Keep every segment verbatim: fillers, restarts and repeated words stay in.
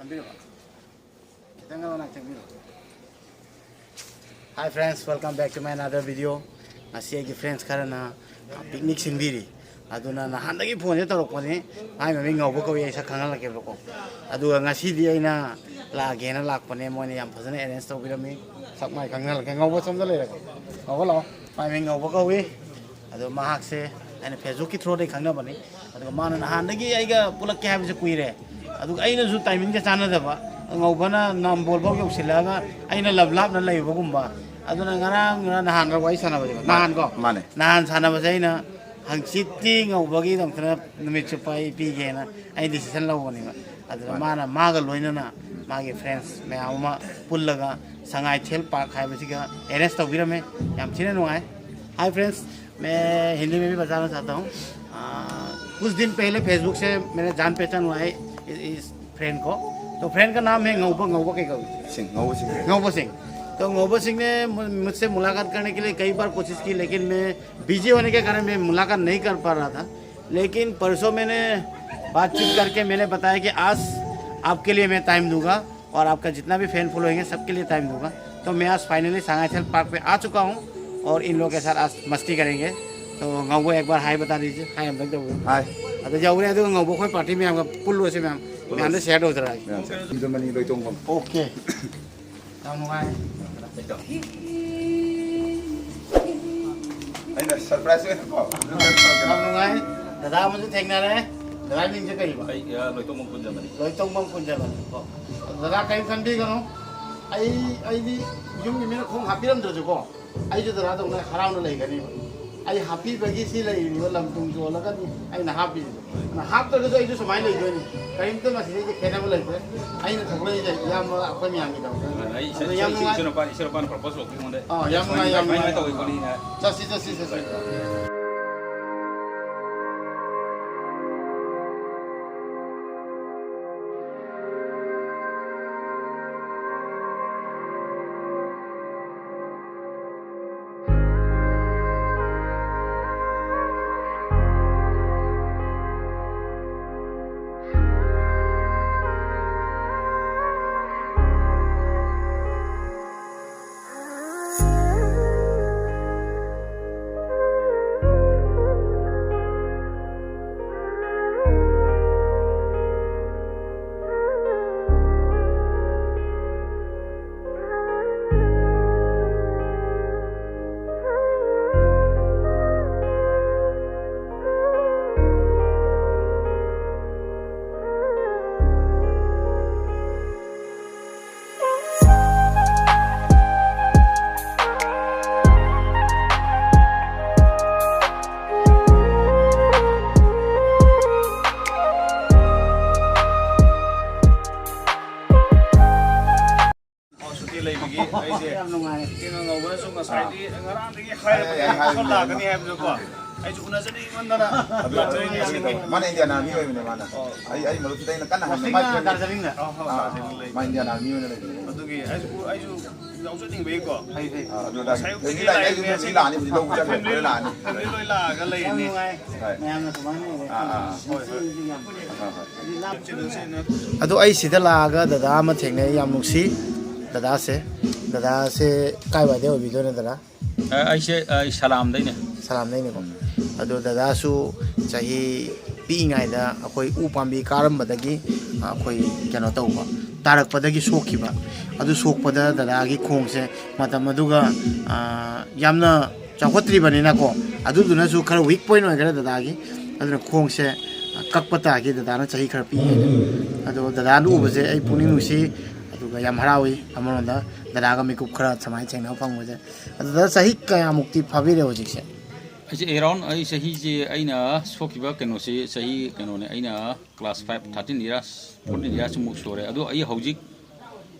ꯈꯤꯇꯪ ꯉꯥꯛ ꯅꯥꯛ ꯆꯪꯕꯤꯔꯣ꯫ Hi friends, welcome back to my another video. ꯉꯁꯤ ꯑꯩꯒꯤ friends ꯈꯔꯅ picnic ꯁꯤꯟꯕꯤꯔꯤ꯫ ꯑꯗꯨꯅ ꯅꯍꯥꯟꯗꯒꯤ ꯐꯣꯟꯁꯦ ꯇꯧꯔꯛꯄꯅꯤ꯫ ꯃꯥꯏ ꯃꯃꯤꯡ ꯉꯧꯕ ꯀꯧꯏ, ꯑꯩ ꯁꯛ ꯈꯪꯍꯜꯂꯛꯀꯦꯕꯀꯣ꯫ ꯑꯗꯨꯒ ꯉꯁꯤꯗꯤ ꯑꯩꯅ ꯂꯥꯛꯑꯒꯦꯅ ꯂꯥꯛꯄꯅꯦ, ꯃꯣꯏꯅ ꯌꯥꯝ ꯐꯖꯅ arrange ꯇꯧꯕꯤꯔꯝꯃꯤ꯫ ꯁꯛ ꯃꯥꯏ ꯈꯪꯍꯜꯂꯛꯀꯦ꯫ ꯉꯧꯕ ꯁꯣꯝꯗ ꯂꯩꯔꯦꯀꯣ꯫ ꯉꯧꯕ ꯂꯥꯛꯑꯣ꯫ ꯃꯥꯏ ꯃꯃꯤꯡ ꯉꯧꯕ ꯀꯧꯏ꯫ ꯑꯗꯣ ꯃꯍꯥꯛꯁꯦ ꯑꯩꯅ Facebook ꯀꯤ through ꯗꯒꯤ ꯈꯪꯅꯕꯅꯤ꯫ ꯑꯗꯨꯒ ꯃꯥꯅ ꯅꯍꯥꯟꯗꯒꯤ ꯑꯩꯒ ꯄꯨꯜꯂꯛꯀꯦ ꯍꯥꯏꯕꯁꯦ ꯀꯨꯏꯔꯦ꯫ ꯑꯗꯨꯒ ꯑꯩꯅꯁꯨ timing ꯁꯦ ꯆꯥꯟꯅꯗꯕ꯫ ꯉꯧꯕꯅ ꯅꯝꯕꯣꯜ ꯐꯥꯎ ꯌꯧꯁꯤꯜꯂꯛꯑꯒ ꯑꯩꯅ ꯂꯝ ꯂꯥꯞꯅ ꯂꯩꯕꯒꯨꯝꯕ꯫ ꯑꯗꯨꯅ ꯉꯔꯥꯡ ꯅꯍꯥꯟꯒ ꯋꯥꯔꯤ ꯁꯥꯟꯅꯕꯁꯦ, ꯅꯍꯥꯟꯀꯣ? ꯃꯥꯅꯦ꯫ ꯅꯍꯥꯟ ꯁꯥꯟꯅꯕꯁꯦ ꯑꯩꯅ ꯍꯪꯆꯤꯠꯇꯤ ꯉꯧꯕꯒꯤꯗꯃꯛꯇꯅ ꯅꯨꯃꯤꯠ ꯆꯨꯞꯄ ꯑꯩ ꯄꯤꯒꯦꯅ ꯑꯩ decision ꯂꯧꯕꯅꯦꯕ꯫ ꯑꯗꯨꯗ ꯃꯥꯅ ꯃꯥꯒ ꯂꯣꯏꯅꯅ ꯃꯥꯒꯤ friends ꯃꯌꯥꯝ ꯑꯃ ꯄꯨꯜꯂꯒ ꯁꯉꯥꯏꯊꯦꯜ park ꯍꯥꯏꯕꯁꯤꯒ arrange ꯇꯧꯕꯤꯔꯝꯃꯦ꯫ ꯌꯥꯝ ꯊꯤꯅ ꯅꯨꯡꯉꯥꯏ꯫ Hi friends, मैं हिंदी में भी बताना चाहता हूँ। आ, कुछ दिन पहले Facebook से मेरा जान पहचान हुआ है इस, इस friend को। तो friend का नाम है ꯉꯧꯕ, ꯉꯧꯕ ꯀꯩ ꯀꯧꯏ? ꯁꯤꯡ, ꯉꯧꯕ ꯁꯤꯡ꯫ ꯉꯧꯕ ꯁꯤꯡ꯫ तो ꯉꯧꯕ ꯁꯤꯡ ने मु-, मुझसे मुलाकात करने के लिए कई बार कोशिश की, लेकिन मैं busy होने के कारण मैं मुलाकात नहीं कर पा रहा था। लेकिन परसों मैंने बातचीत करके मैंने बताया कि आज आपके लिए मैं time दूंगा और आपका जितना भी fan following है, सबके लिए time दूंगा। तो मैं आज finally सांगाईथल park पे आ चुका हूँ और इन लोगों के साथ आज मस्ती करेंगे। तो ꯉꯧꯕ, एक बार hi बता दीजिए। Hi ꯑꯝꯇꯪ ꯇꯧꯕꯤꯌꯨ꯫ Hi꯫ ꯑꯗꯣ ꯌꯧꯔꯦ, ꯑꯗꯨꯒ ꯉꯧꯕ ꯑꯩꯈꯣꯏ party ꯃꯌꯥꯝꯒ ꯄꯨꯜꯂꯣꯁꯦ ꯃꯌꯥꯝ꯫ ꯃꯌꯥꯝꯗ share ꯇꯧꯖꯔꯛꯑꯒꯦ꯫ ꯃꯌꯥꯝꯁꯦ꯫ ꯁꯤꯡꯖꯃꯅꯤ ꯂꯣꯏꯇꯣꯡꯕꯝ꯫ Okay꯫ ꯌꯥꯝ ꯅꯨꯡꯉꯥꯏ꯫ ꯑꯩꯅ surprise ꯑꯣꯏꯅꯀꯣ꯫ ꯌꯥꯝ ꯅꯨꯡꯉꯥꯏ꯫ ꯗꯗꯥ ꯑꯃꯁꯨ ꯊꯦꯡꯅꯔꯦ꯫ ꯗꯗꯥ ꯃꯤꯡꯁꯦ ꯀꯔꯤꯕ? ꯑꯩ, ꯑ, ꯂꯣꯏꯇꯣꯡꯕꯝ ꯀꯨꯟꯖꯃꯅꯤ꯫ ꯂꯣꯏꯇꯣꯡꯕꯝ ꯀꯨꯟꯖꯃꯅꯤ ꯀꯣ꯫ ꯗꯗꯥ ꯀꯔꯤꯝ ꯈꯟꯕꯤꯒꯅꯨ꯫ ꯑꯩ, ꯑꯩꯗꯤ ꯌꯨꯝꯒꯤ ꯃꯤꯅ ꯈꯣꯡ ꯍꯥꯞꯄꯤꯔꯝꯗ꯭ꯔꯁꯨꯀꯣ, ꯑꯩꯁꯨ ꯗꯗꯥꯗꯧꯅ ꯍꯔꯥꯎꯅ ꯂꯩꯒꯅꯦꯕ꯫ ꯑꯩ ꯍꯥꯞꯄꯤꯕꯒꯤ ꯁꯤ ꯂꯩꯔꯤꯕ ꯂꯝ ꯇꯨꯡ ꯆꯣꯜꯂꯒꯅꯤ ꯑꯩꯅ ꯍꯥꯞꯄꯤꯁꯦ꯫ ꯑꯗꯨꯅ ꯍꯥꯞꯇ꯭ꯔꯒꯁꯨ ꯑꯩꯁꯨ ꯁꯨꯃꯥꯏꯅ ꯂꯩꯗꯣꯏꯅꯤ꯫ ꯀꯔꯤꯝꯇ ꯃꯁꯤꯗꯩꯗꯤ ꯈꯦꯠꯅꯕ ꯂꯩꯇ꯭ꯔꯦ꯫ ꯑꯩꯅ ꯊꯣꯛꯂꯛꯏꯁꯦ ꯏꯌꯥꯝꯕ ꯑꯩꯈꯣꯏ ꯃꯌꯥꯝꯒꯤꯗꯃꯛꯇ꯫ ꯑꯩ ꯑꯗꯣ ꯏꯆꯟ-, ꯌꯥꯝ ꯏꯆꯟ-, ꯅꯨꯡꯉꯥꯏ꯫ ꯏꯆꯟ ꯅꯨꯄꯥꯅ, ꯏꯆꯟ ꯅꯨꯄꯥꯅ propose ꯇꯧꯔꯛꯄ ꯑꯩꯉꯣꯟꯗ꯫ ꯑꯥ, ꯌꯥꯝ ꯅꯨꯡꯉꯥꯏ, ꯌꯥꯝ ꯁꯨꯃꯥꯏꯅ, ꯁꯨꯃꯥꯏꯅ ꯅꯨꯡꯉꯥꯏ꯫ ꯇꯧꯋꯤ ꯈꯣꯠꯂꯤꯅ꯫ ꯆꯠꯁꯤ, ꯆꯠꯁꯤ, ꯆꯠꯁꯤ꯫ ꯑꯩꯁꯦ ꯌꯥꯝ ꯅꯨꯡꯉꯥꯏ꯫ ꯀꯩꯅꯣ ꯉꯧꯕꯅꯁꯨ ꯉꯁꯥꯏꯗꯤ ꯉꯔꯥꯡꯗꯒꯤ ꯍꯥꯏꯔꯕꯅꯦ, ꯑꯩ ꯍꯥꯏꯕꯅꯦ꯫ ꯂꯥꯛꯀꯅꯤ ꯍꯥꯏꯕꯗꯣꯀꯣ꯫ ꯑꯩꯁꯨ ꯎꯅꯖꯅꯤꯡꯃꯟꯗꯅ ꯂꯥꯛꯆꯔꯤꯅꯦ ꯑꯁꯦꯡꯕ꯫ ꯃꯥꯅ ꯏꯟꯗꯤꯌꯥꯟ ꯑꯥꯔꯃꯤ ꯑꯣꯏꯕꯅꯦ ꯃꯥꯅ꯫ ꯑꯣ꯫ ꯑꯩ, ꯑꯩ ꯃꯔꯨꯞꯁꯤꯗ ꯑꯩꯅ ꯀꯟꯅ ꯍꯥꯏꯕꯅꯦ꯫ ꯃꯥ ꯗꯥꯔꯖꯤꯂꯤꯡꯗ꯫ ꯑꯣ, ꯑꯣ, ꯑꯥ, ꯗꯥꯔꯖꯤꯂꯤꯡ ꯂꯩ꯫ ꯃꯥ ꯏꯟꯗꯤꯌꯥꯟ ꯑꯥꯔꯃꯤ ꯑꯣꯏꯅ ꯂꯩꯕꯅꯦ꯫ ꯑꯗꯨꯒꯤ ꯑꯩꯁꯨ, ꯑꯩꯁꯨ ꯌꯥꯎꯖꯅꯤꯡꯕꯒꯤꯀꯣ꯫ ꯐꯩ, ꯐꯩ꯫ ꯑꯥ, ꯑꯗꯨ ꯗꯥ, ꯑꯌꯨꯛꯇꯒꯤ ꯍꯧꯖꯤꯛ ꯂꯥꯛꯑꯦ, ꯑꯩ ꯂꯥꯛꯏꯅꯦ ꯍꯧꯖꯤꯛ ꯍꯧꯖꯤꯛ꯫ ꯂꯥꯛꯑꯅꯤ, ꯍꯧꯖꯤꯛ ꯂꯧꯕ ꯆꯠꯈ꯭ꯔꯦ, ꯐꯦꯃꯤꯂꯤ, ꯂꯣꯏ ꯂꯥꯛꯑꯅꯤ꯫ ꯐꯦꯃꯤꯂꯤ ꯂꯣꯏ ꯂꯥꯛꯑꯒ ꯌꯥꯝ ꯂꯩꯔꯅꯤ꯫ ꯅꯨꯡꯉꯥꯏ꯫ ꯍꯣꯏ꯫ ꯃꯌꯥꯝꯅ ꯁꯨꯃꯥꯏꯅ ꯂꯩꯔꯦ꯫ ꯑꯥ, ꯑꯥ꯫ ꯍꯣꯏ, ꯍꯣꯏ꯫ ꯌꯥꯝ ꯑꯥ, ꯍꯣꯏ꯫ ꯑꯗꯨ ꯑꯩ ꯁꯤꯗ ꯂꯥꯛꯑꯒ ꯗꯗꯥ ꯑꯃ ꯊꯦꯡꯅꯩ, ꯌꯥꯝ ꯅꯨꯡꯁꯤ ꯗꯗꯥꯁꯦ꯫ ꯗꯗꯥꯁꯦ ꯀꯥꯏꯋꯥꯏꯗꯩ ꯑꯣꯏꯕꯤꯗꯣꯏꯅꯣ, ꯗꯗꯥ? ꯑ, ꯑꯩꯁꯦ, ꯑ, ꯁꯂꯥꯝꯗꯩꯅꯦ꯫ ꯁꯂꯥꯝꯗꯩꯅꯦꯀꯣ꯫ ꯎꯝ꯫ ꯑꯗꯣ ꯗꯗꯥꯁꯨ ꯆꯍꯤ ꯄꯤꯛꯏꯉꯩꯗ ꯑꯩꯈꯣꯏ ꯎ ꯄꯥꯝꯕꯤ ꯀꯥꯔꯝꯕꯗꯒꯤ, ꯑ, ꯑꯩꯈꯣꯏ ꯀꯩꯅꯣ ꯇꯧꯕ, ꯇꯥꯔꯛꯄꯗꯒꯤ ꯁꯣꯛꯈꯤꯕ꯫ ꯑꯗꯨ ꯁꯣꯛꯄꯗ ꯗꯗꯥꯒꯤ ꯈꯣꯡꯁꯦ ꯃꯇꯝ ꯑꯗꯨꯒ, ꯑ, ꯌꯥꯝꯅ ꯆꯥꯎꯈꯠꯇ꯭ꯔꯤꯕꯅꯤꯅꯀꯣ, ꯑꯗꯨꯗꯨꯅꯁꯨ ꯈꯔ weak point ꯑꯣꯏꯈ꯭ꯔꯦ ꯗꯗꯥꯒꯤ꯫ ꯑꯗꯨꯅ ꯈꯣꯡꯁꯦ, ꯑ, ꯀꯛꯄ ꯇꯥꯈꯤ ꯗꯗꯥꯅ ꯆꯍꯤ ꯈꯔ ꯄꯤꯛꯏꯉꯩꯗ꯫ ꯑꯗꯣ ꯗꯗꯥꯅ ꯎꯕꯁꯦ ꯑꯩ ꯄꯨꯛꯅꯤꯡ ꯅꯨꯡꯁꯤ, ꯑꯗꯨꯒ ꯌꯥꯝ ꯍꯔꯥꯎꯏ꯫ ꯑꯃꯔꯣꯝꯗ ꯗꯗꯥꯒ ꯃꯤꯀꯨꯞ ꯈꯔ ꯁꯨꯃꯥꯏꯅ ꯊꯦꯡꯅꯕ ꯐꯪꯕꯁꯦ꯫ ꯑꯗꯨꯗ ꯆꯍꯤ ꯀꯌꯥꯃꯨꯛꯇꯤ ꯐꯥꯕꯤꯔꯦ ꯍꯧꯖꯤꯛꯁꯦ? ꯑꯩꯁꯦ around, ꯑꯩ ꯆꯍꯤꯁꯦ, ꯑꯩꯅ ꯁꯣꯛꯈꯤꯕ ꯀꯩꯅꯣꯁꯦ ꯆꯍꯤ ꯀꯩꯅꯣꯅꯦ, ꯑꯩꯅ class five, thirteen years, fourteen years ꯃꯨꯛ ꯁꯨꯔꯦ꯫ ꯑꯗꯣ ꯑꯩ ꯍꯧꯖꯤꯛ,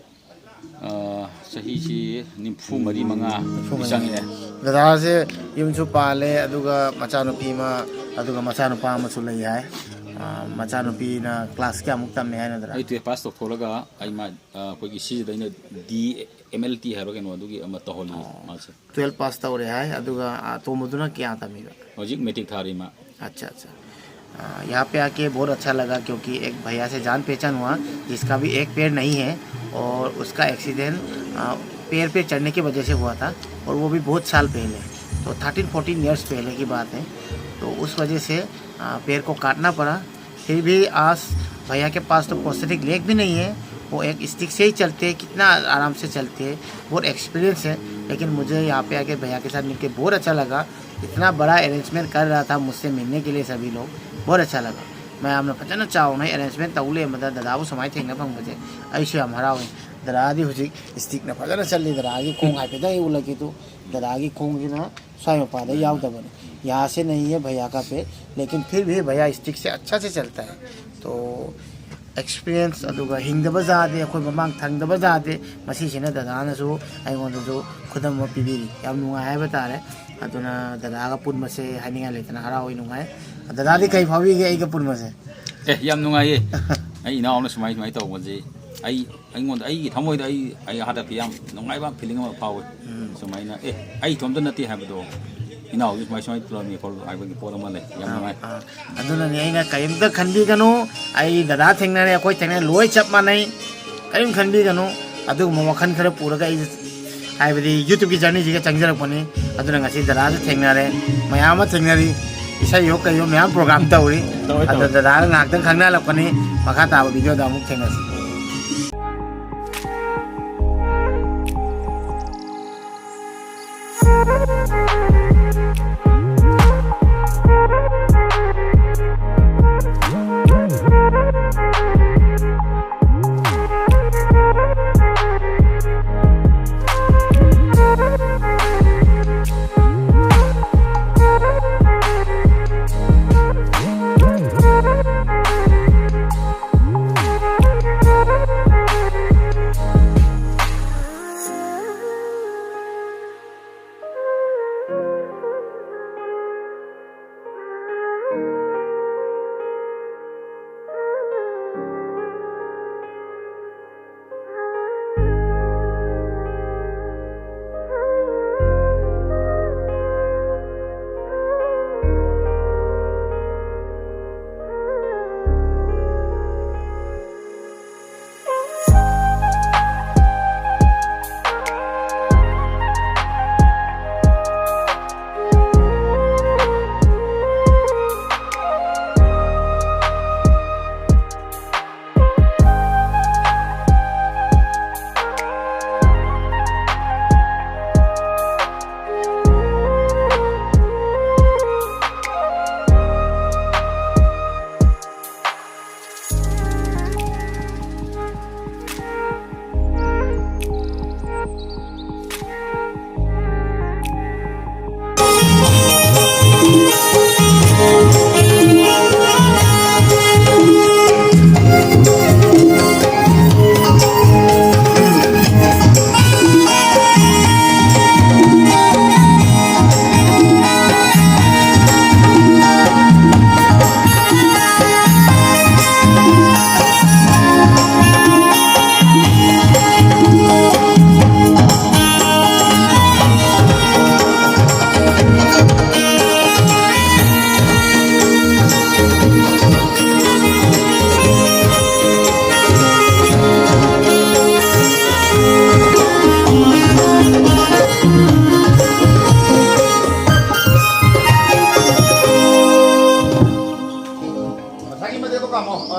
ꯑ, ꯆꯍꯤꯁꯤ ꯅꯤꯐꯨ ꯃꯔꯤ ꯃꯉꯥ ꯅꯤꯐꯨ ꯃꯔꯤ꯫ ꯆꯪꯉꯛꯑꯦ꯫ ꯗꯗꯥꯁꯦ ꯌꯨꯝꯁꯨ ꯄꯥꯜꯂꯦ, ꯑꯗꯨꯒ ꯃꯆꯥꯅꯨꯄꯤ ꯑꯃ, ꯑꯗꯨꯒ ꯃꯆꯥꯅꯨꯄꯥ ꯑꯃꯁꯨ ꯂꯩ ꯍꯥꯏ꯫ ꯑ, ꯃꯆꯥꯅꯨꯄꯤꯅ class ꯀꯌꯥꯃꯨꯛ ꯇꯝꯃꯦ ꯍꯥꯏꯅꯣ, ꯗꯗꯥ? ꯑꯩ twelve pass ꯇꯧꯊꯣꯛꯂꯒ ꯑꯩ ꯃꯥ, ꯑ, ꯑꯩꯈꯣꯏꯒꯤ ꯁꯤꯁꯤꯗ ꯑꯩꯅ D M L T ꯍꯥꯏꯕ ꯀꯩꯅꯣ ꯑꯗꯨꯒꯤ ꯑꯃ ꯇꯧꯍꯜꯂꯤ ꯑꯣ꯫ ꯃꯥꯁꯦ꯫ Twelve pass ꯇꯧꯔꯦ ꯍꯥꯏ, ꯑꯗꯨꯒ ꯑꯇꯣꯝꯕꯗꯨꯅ ꯀꯌꯥ ꯇꯝꯃꯤꯕ? ꯍꯧꯖꯤꯛ matric ꯊꯥꯔꯤ ꯃꯥ꯫ अच्छा, अच्छा। आ, यहाँ पे आके बहुत अच्छा लगा, क्योंकि एक भैया से जान पहचान हुआ जिसका भी एक पैर नहीं है और उसका एक्सीडेंट, आ, पैर पे चढ़ने की वजह से हुआ था, और वो भी बहुत साल पहले, तो थर्टीन फोर्टीन ईयर्स पहले की बात है। तो उस वजह से, आ, पैर को काटना पड़ा। फिर भी आज भैया के पास तो प्रोस्थेटिक लेग भी नहीं है, वो एक स्टिक से ही चलते हैं, कितना आराम से चलते हैं, बहुत एक्सपीरियंस है। लेकिन मुझे यहाँ पे आके भैया के साथ मिलके बहुत अच्छा लगा। इतना बड़ा अरेंजमेंट कर रहा था मुझसे मिलने के लिए सभी लोग, बहुत अच्छा लगा। ꯃꯌꯥꯝꯅ ꯐꯖꯅ ꯆꯥꯎꯅ ꯑꯦꯔꯦꯟꯖꯃꯦꯟ ꯇꯧ ꯂꯩꯔꯝꯕꯗ ꯗꯗꯥꯕꯨ ꯁꯨꯃꯥꯏꯅ ꯊꯦꯡꯅ ꯐꯪꯕꯁꯦ ꯑꯩꯁꯨ ꯌꯥꯝ ꯍꯔꯥꯎꯏ꯫ ꯗꯗꯥꯗꯤ ꯍꯧꯖꯤꯛ ꯁ꯭ꯇꯤꯛꯅ ꯐꯖꯅ ꯆꯠꯂꯤ꯫ ꯗꯗꯥꯒꯤ ꯈꯣꯡ ꯍꯥꯏꯐꯦꯠꯇꯪ ꯑꯩ ꯎꯠꯂꯛꯀꯦ꯫ ꯇꯨ, ꯗꯗꯥꯒꯤ ꯈꯣꯡꯁꯤꯅ ꯁ꯭ꯋꯥꯏ ꯃꯄꯥꯗ ꯌꯥꯎꯗꯕꯅꯤ꯫ यहाँ से नहीं है भैया का पैर, लेकिन फिर भी भैया स्टिक से अच्छा से चलता है। तो ꯑꯦꯛꯁꯄꯤꯔꯤꯌꯦꯟꯁ, ꯑꯗꯨꯒ ꯍꯤꯡꯗꯕ ꯌꯥꯗꯦ, ꯑꯩꯈꯣꯏ ꯃꯃꯥꯡ ꯊꯪꯗꯕ ꯌꯥꯗꯦ, ꯃꯁꯤꯁꯤꯅ ꯗꯗꯥꯅꯁꯨ ꯑꯩꯉꯣꯟꯗꯁꯨ ꯈꯨꯗꯝ ꯑꯃ ꯄꯤꯕꯤꯔꯤ꯫ ꯌꯥꯝ ꯅꯨꯡꯉꯥꯏ ꯍꯥꯏꯕ ꯇꯥꯔꯦ꯫ ꯑꯗꯨꯅ ꯗꯗꯥꯒ ꯄꯨꯟꯕꯁꯦ ꯍꯥꯏꯅꯤꯡꯉꯥꯏ ꯂꯩꯇꯅ ꯍꯔꯥꯎꯏ, ꯅꯨꯡꯉꯥꯏ꯫ ꯗꯗꯥꯗꯤ ꯀꯩ ꯐꯥꯎꯕꯤꯒꯦ ꯑꯩꯒ ꯄꯨꯟꯕꯁꯦ? ꯑꯦ, ꯌꯥꯝ ꯅꯨꯡꯉꯥꯏꯌꯦ꯫ ꯑꯩ ꯏꯅꯥꯎꯅ ꯁꯨꯃꯥꯏ ꯁꯨꯃꯥꯏ ꯇꯧꯕꯁꯦ, ꯑꯩ, ꯑꯩꯉꯣꯟꯗ, ꯑꯩꯒꯤ ꯊꯃꯣꯏꯗ ꯑꯩ, ꯑꯩ ꯍꯟꯗꯛꯇꯤ ꯌꯥꯝ ꯅꯨꯡꯉꯥꯏꯕ ꯐꯤꯂꯤꯡ ꯑꯃ ꯐꯥꯎꯋꯦ꯫ ꯁꯨꯃꯥꯏꯅ, ꯑꯦ, ꯑꯩ ꯏꯊꯣꯝꯇ ꯅꯠꯇꯦ ꯍꯥꯏꯕꯗꯣ, ꯏꯅꯥꯎꯁꯨ ꯁꯨꯃꯥꯏ ꯁꯨꯃꯥꯏ ꯄꯨꯔꯝꯃꯤ ꯈꯣꯠꯂꯤ ꯍꯥꯏꯕꯒꯤ ꯄꯣꯠ ꯑꯃ ꯂꯩ꯫ ꯌꯥꯝ ꯅꯨꯡꯉꯥꯏ꯫ ꯑꯥ, ꯑꯗꯨꯅꯅꯦ ꯑꯩꯅ ꯀꯔꯤꯝꯇ ꯈꯟꯕꯤꯒꯅꯨ, ꯑꯩ ꯗꯗꯥ ꯊꯦꯡꯅꯔꯦ, ꯑꯩꯈꯣꯏ ꯊꯦꯡꯅꯔꯦ, ꯂꯣꯏ ꯆꯞ ꯃꯥꯟꯅꯩ, ꯀꯔꯤꯝ ꯈꯟꯕꯤꯒꯅꯨ꯫ ꯑꯗꯨꯒꯨꯝꯕ ꯋꯥꯈꯜ ꯈꯔ ꯄꯨꯔꯒ ꯑꯩ, ꯍꯥꯏꯕꯗꯤ YouTubeꯀꯤ journeyꯁꯤꯒ ꯆꯪꯖꯔꯛꯄꯅꯤ꯫ ꯑꯗꯨꯅ ꯉꯁꯤ ꯗꯗꯥꯁꯨ ꯊꯦꯡꯅꯔꯦ, ꯃꯌꯥꯝ ꯑꯃ ꯊꯦꯡꯅꯔꯤ, ꯏꯁꯩꯌꯣ ꯀꯩꯌꯣ ꯃꯌꯥꯝ program ꯇꯧꯔꯤ꯫ ꯇꯧꯋꯦ, ꯑꯗꯣ ꯇꯧꯋꯦ꯫ ꯗꯗꯥꯒ ꯉꯥꯏꯍꯥꯛꯇꯪ ꯈꯪꯅꯍꯜꯂꯛꯄꯅꯤ, ꯃꯈꯥ ꯇꯥꯕ videoꯗ ꯑꯃꯨꯛ ꯊꯦꯡꯅꯁꯤ꯫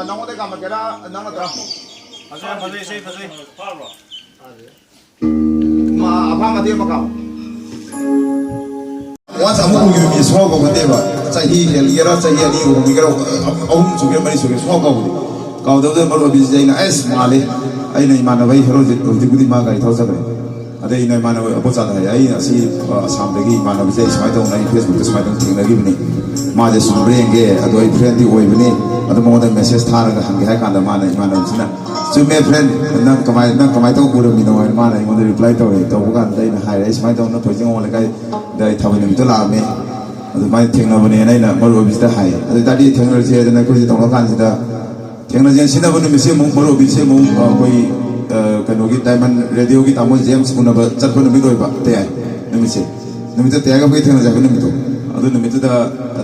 ꯅꯉꯣꯟꯗ ꯀꯥꯝꯃꯛꯀꯦꯔꯥ? ꯅꯪ ꯅꯠꯇ꯭ꯔꯥ? ꯐꯖꯩ, ꯐꯖꯩ, ꯏꯁꯩ ꯐꯖꯩ꯫ ꯃꯥ ꯑꯄꯥꯝꯕ ꯃꯇꯦꯛ ꯑꯃ ꯀꯥꯝꯃꯣ꯫ ꯋꯥꯟꯁ ꯑꯃꯨꯛ ꯎꯈꯤꯕ ꯃꯤ ꯁꯨꯡꯀꯥꯎ ꯀꯥꯎꯒꯟꯗꯦꯕ꯫ ꯆꯍꯤ ꯍꯦꯜꯒꯦꯔꯥ, ꯆꯍꯤ ꯑꯅꯤ ꯍꯦꯜꯒꯦꯔꯥ, ꯑꯍꯨꯝ ꯁꯨꯒꯦꯔꯥ, ꯃꯔꯤ ꯁꯨꯒꯦꯔꯥ, ꯁꯨꯡꯀꯥꯎ ꯀꯥꯎꯒꯗꯦ꯫ ꯀꯥꯎꯗꯕꯗ ꯃꯔꯨꯞ ꯑꯕꯤꯁꯦ ꯑꯩꯅ, ꯑꯁ, ꯃꯥꯜꯂꯦ꯫ ꯑꯩꯅ ꯏꯃꯥꯟꯅꯕ, ꯑꯩ ꯍꯦꯔꯣꯁꯦ ꯍꯧꯖꯤꯛꯄꯨꯗꯤ ꯃꯥ ꯒꯥꯔꯤ ꯊꯧ ꯆꯠꯈ꯭ꯔꯦ꯫ ꯑꯗꯩ ꯑꯩꯅ ꯏꯃꯥꯟꯅꯕ ꯑꯕꯣꯆꯥꯗ ꯍꯥꯏ, "ꯑꯩ ꯑꯁꯤ, ꯑ, ꯑꯁꯥꯝꯗꯒꯤ ꯏꯃꯥꯟꯅꯕꯁꯦ ꯑꯩ ꯁꯨꯃꯥꯏꯅ ꯇꯧꯅ ꯑꯩ ꯐꯦꯁꯕꯨꯛꯇ ꯁꯨꯃꯥꯏꯅ ꯇꯧꯅ ꯊꯦꯡꯅꯈꯤꯕꯅꯤ꯫ ꯃꯥꯁꯦ ꯆꯨꯝꯕ꯭ꯔꯥ ꯌꯦꯡꯒꯦ꯫ ꯑꯗꯣ ꯑꯩ ꯐ꯭ꯔꯦꯟꯗꯤ ꯑꯣꯏꯕꯅꯤ꯫ ꯑꯗꯣ ꯃꯉꯣꯟꯗ ꯃꯦꯁꯦꯖ ꯊꯥꯔꯒ ꯍꯪꯒꯦ" ꯍꯥꯏ ꯀꯥꯟꯗ ꯃꯥꯅ, ꯏꯃꯥꯟꯅꯕꯁꯤꯅ, "ꯆꯨꯝꯃꯦ ꯐ꯭ꯔꯦꯟ, ꯅꯪ ꯀꯃꯥꯏ-, ꯅꯪ ꯀꯃꯥꯏꯅ ꯇꯧꯕ ꯎꯔꯝꯃꯤꯅꯣ?" ꯍꯥꯏꯅ ꯃꯥꯅ ꯑꯩꯉꯣꯟꯗ ꯔꯤꯄ꯭ꯂꯥꯏ ꯇꯧꯔꯛꯑꯦ꯫ ꯇꯧꯕ ꯀꯥꯟꯗ ꯑꯩꯅ ꯍꯥꯏꯔꯦ, "ꯑꯩ ꯁꯨꯃꯥꯏꯅ ꯇꯧꯅ ꯊꯣꯏꯖꯤꯡ ꯍꯣꯡ ꯂꯩꯀꯥꯏꯗ ꯑꯩ ꯊꯥꯕꯜ ꯅꯨꯃꯤꯠꯇ ꯂꯥꯛꯑꯝꯃꯦ꯫ ꯑꯗꯨꯃꯥꯏꯅ ꯊꯦꯡꯅꯕꯅꯦꯅ ꯑꯩꯅ ꯃꯔꯨꯞ ꯑꯕꯤꯁꯇ ꯍꯥꯏ꯫ ꯑꯗꯨ ꯑꯣꯏ ꯇꯥꯔꯗꯤ ꯊꯦꯡꯅꯔꯁꯦ ꯍꯥꯏꯗꯅ ꯑꯩꯈꯣꯏꯁꯦ ꯇꯧꯅ ꯀꯥꯟꯁꯤꯗ ꯊꯦꯡꯅꯁꯦꯅ ꯁꯤꯟꯅꯕ ꯅꯨꯃꯤꯠꯁꯦ ꯑꯃꯨꯛ ꯃꯔꯨꯞ ꯑꯕꯤꯁꯦ ꯑꯃꯨꯛ, ꯑ, ꯑꯩꯈꯣꯏ, ꯑ, ꯀꯩꯅꯣꯒꯤ ꯗꯥꯏꯃꯟ ꯔꯦꯗꯤꯑꯣꯒꯤ ꯇꯥꯃꯣ ꯖꯦꯝꯁ ꯎꯅꯕ ꯆꯠꯄ ꯅꯨꯃꯤꯠ ꯑꯣꯏꯕ ꯇꯌꯥꯏ ꯅꯨꯃꯤꯠꯁꯦ꯫ ꯅꯨꯃꯤꯠꯇ ꯇꯌꯥꯏꯒ ꯑꯩꯈꯣꯏ ꯊꯦꯡꯅꯖꯦ ꯍꯥꯏꯕ ꯅꯨꯃꯤꯠꯇꯣ꯫ ꯑꯗꯨ ꯅꯨꯃꯤꯠꯇꯨꯗ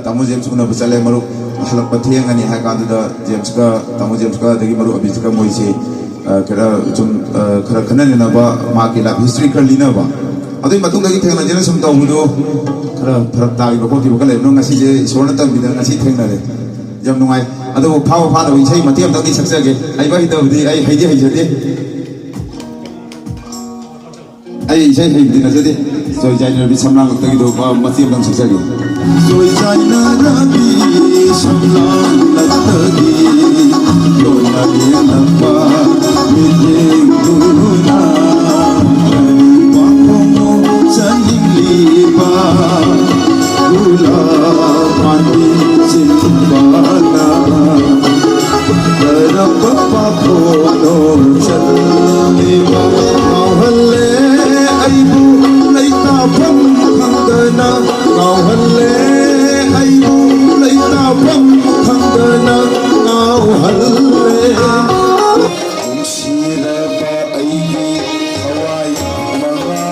ꯇꯥꯃꯣ ꯖꯦꯝꯁ ꯎꯅꯕ ꯆꯠꯂꯦ꯫ ꯃꯔꯨꯞ ꯍꯜꯂꯛꯄ ꯊꯦꯡꯉꯅꯤ ꯍꯥꯏ ꯀꯥꯟꯗꯨꯗ ꯖꯦꯝꯁꯀ, ꯇꯥꯃꯣ ꯖꯦꯝꯁꯀ ꯑꯗꯒꯤ ꯃꯔꯨꯞ ꯑꯕꯤꯁꯀ ꯃꯣꯏꯁꯦ, ꯑ, ꯈꯔ ꯁꯨꯝ, ꯑ, ꯈꯔ ꯈꯟꯅ ꯅꯩꯅꯕ, ꯃꯥꯒꯤ ꯂꯥꯏꯐ ꯍꯤꯁꯇ꯭ꯔꯤ ꯈꯔ ꯂꯤꯅꯕ꯫ ꯑꯗꯨꯒꯤ ꯃꯇꯨꯡꯗꯒꯤ ꯊꯦꯡꯅꯖꯦꯅ ꯁꯨꯝ ꯇꯧꯕꯗꯣ ꯈꯔ ꯐꯔꯛ ꯇꯥꯈꯤꯕ ꯈꯣꯠꯈꯤꯕ ꯈꯔ ꯂꯩꯕꯅꯣ ꯉꯁꯤꯁꯦ ꯏꯁꯣꯔꯅ ꯇꯝꯕꯤꯗꯅ ꯉꯁꯤ ꯊꯦꯡꯅꯔꯦ꯫ ꯌꯥꯝ ꯅꯨꯡꯉꯥꯏ꯫ ꯑꯗꯨꯕꯨ ꯐꯥꯕ ꯐꯥꯗꯕ ꯏꯁꯩ ꯃꯇꯦꯛ ꯑꯃꯇꯪꯗꯤ ꯁꯛꯆꯒꯦ꯫ ꯍꯩꯕ ꯍꯩꯇꯕꯗꯤ ꯑꯩ ꯍꯩꯗꯤ ꯍꯩꯖꯗꯦ꯫ ꯑꯩ ꯏꯁꯩ ꯍꯩꯕꯗꯤ ꯅꯠꯆꯗꯦ꯫ ꯆꯣꯏ ꯆꯥꯏꯅ ꯔꯕꯤ ꯁꯝꯂꯥꯡꯂꯛꯇꯒꯤꯗꯣ ꯃꯇꯦꯛ ꯑꯃꯇꯪ ꯁꯛꯆꯒꯦ꯫ ꯆꯣꯏ ꯆꯥꯏꯅ ꯔꯕꯤ ꯁꯝꯂꯥꯡꯂꯛꯇꯒꯤ ꯂꯣꯟꯅ ꯌꯦꯡꯂꯛꯄ ꯃꯤꯠꯌꯦꯡꯗꯨꯅ ꯀꯔꯤ ꯋꯥꯐꯝꯅꯣ ꯆꯥꯅꯤꯡꯂꯤꯕ? ꯒꯨꯂꯥꯞ ꯄꯥꯟꯕꯤ ꯆꯤꯟꯕꯅ ꯀꯔꯝꯕ ꯄꯥꯈꯣꯟꯅꯣ ꯆꯜꯂꯤꯕ? ꯉꯥꯎꯍꯜꯂꯦ ꯑꯩꯕꯨ ꯂꯩꯇꯥꯐꯝ ꯈꯪꯗꯅ, ꯉꯥꯎꯍꯜꯂꯦ ꯑꯩꯕꯨ ꯂꯩꯇꯥꯐꯝ ꯈꯪꯗꯅ, ꯉꯥꯎꯍꯜꯂꯦ꯫ ꯅꯨꯡꯁꯤꯔꯕ ꯑꯩꯒꯤ ꯊꯋꯥꯏ ꯃꯉꯥ꯫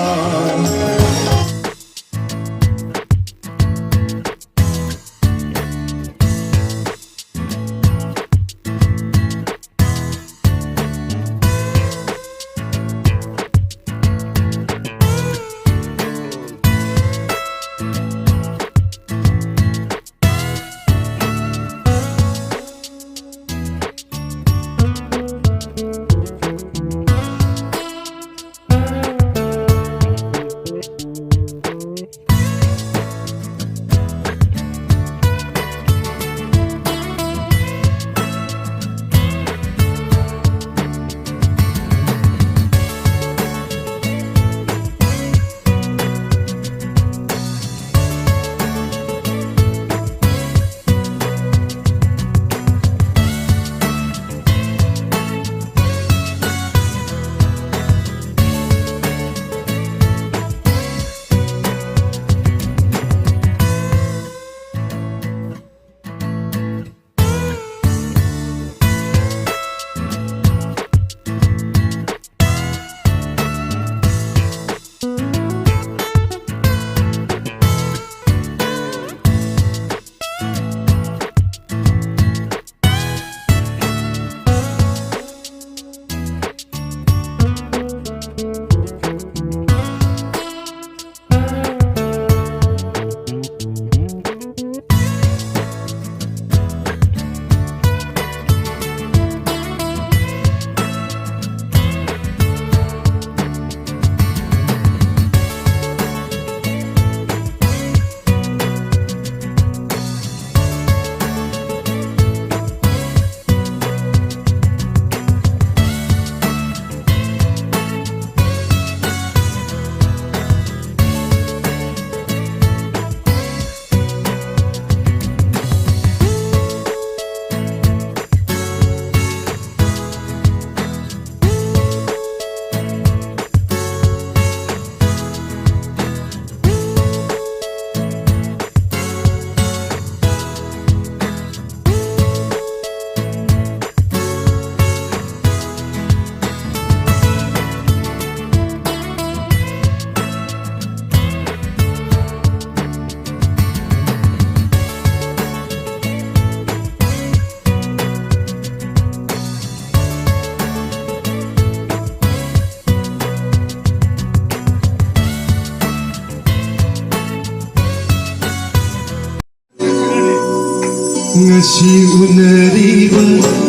ꯁꯤ ꯎꯅꯔꯤꯕ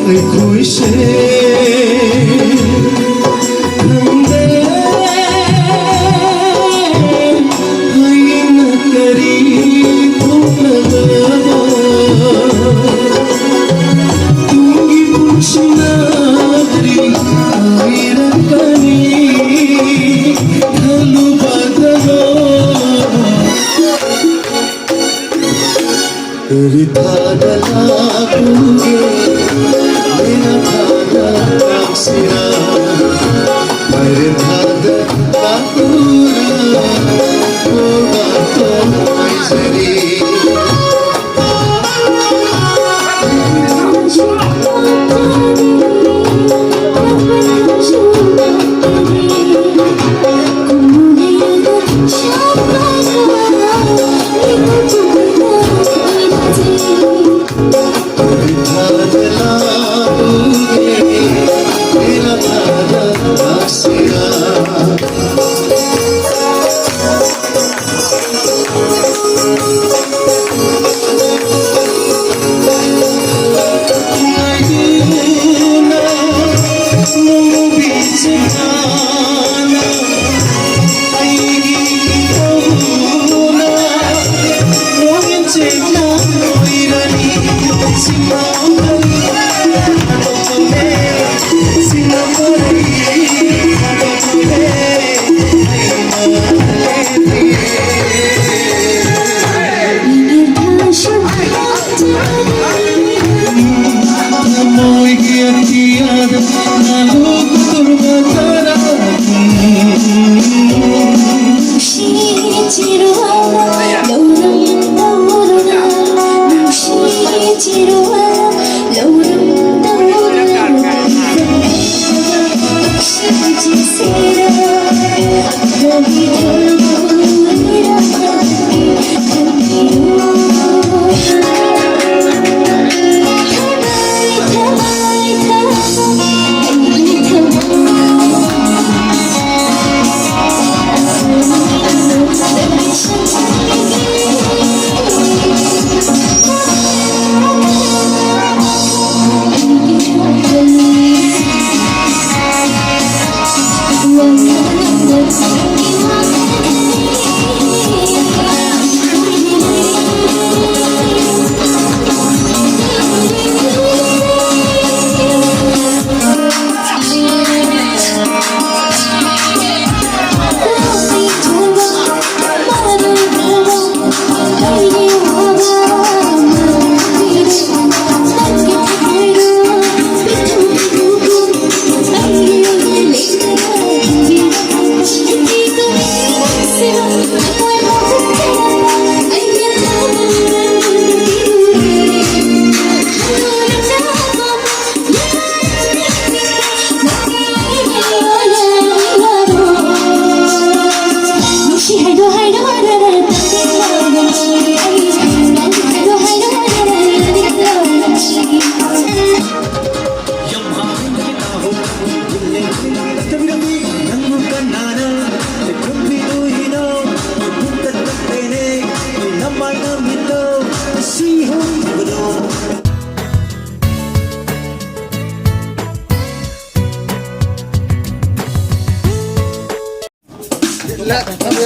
ꯑꯩꯈꯣꯏꯁꯦ ꯈꯪꯗꯦ ꯍꯌꯦꯡꯅ ꯀꯔꯤ ꯊꯣꯛꯂꯒꯕ ꯇꯨꯡꯒꯤ ꯄꯨꯟꯁꯤꯅ ꯀꯔꯤ ꯑꯣꯏꯔꯛꯀꯅꯤ ꯈꯜꯂꯨꯕꯗ ꯀꯔꯤ ꯊꯥꯗ ꯂꯥꯛꯎꯒꯦ ꯂꯩꯅ ꯊꯥꯗ ꯂꯥꯛꯁꯤꯔꯥ ꯃꯥꯏꯔꯦꯟ ꯊꯥꯗ ꯂꯥꯛꯎꯔꯥ ꯀꯣꯕꯥꯇꯣ ꯍꯥꯏꯖꯔꯤ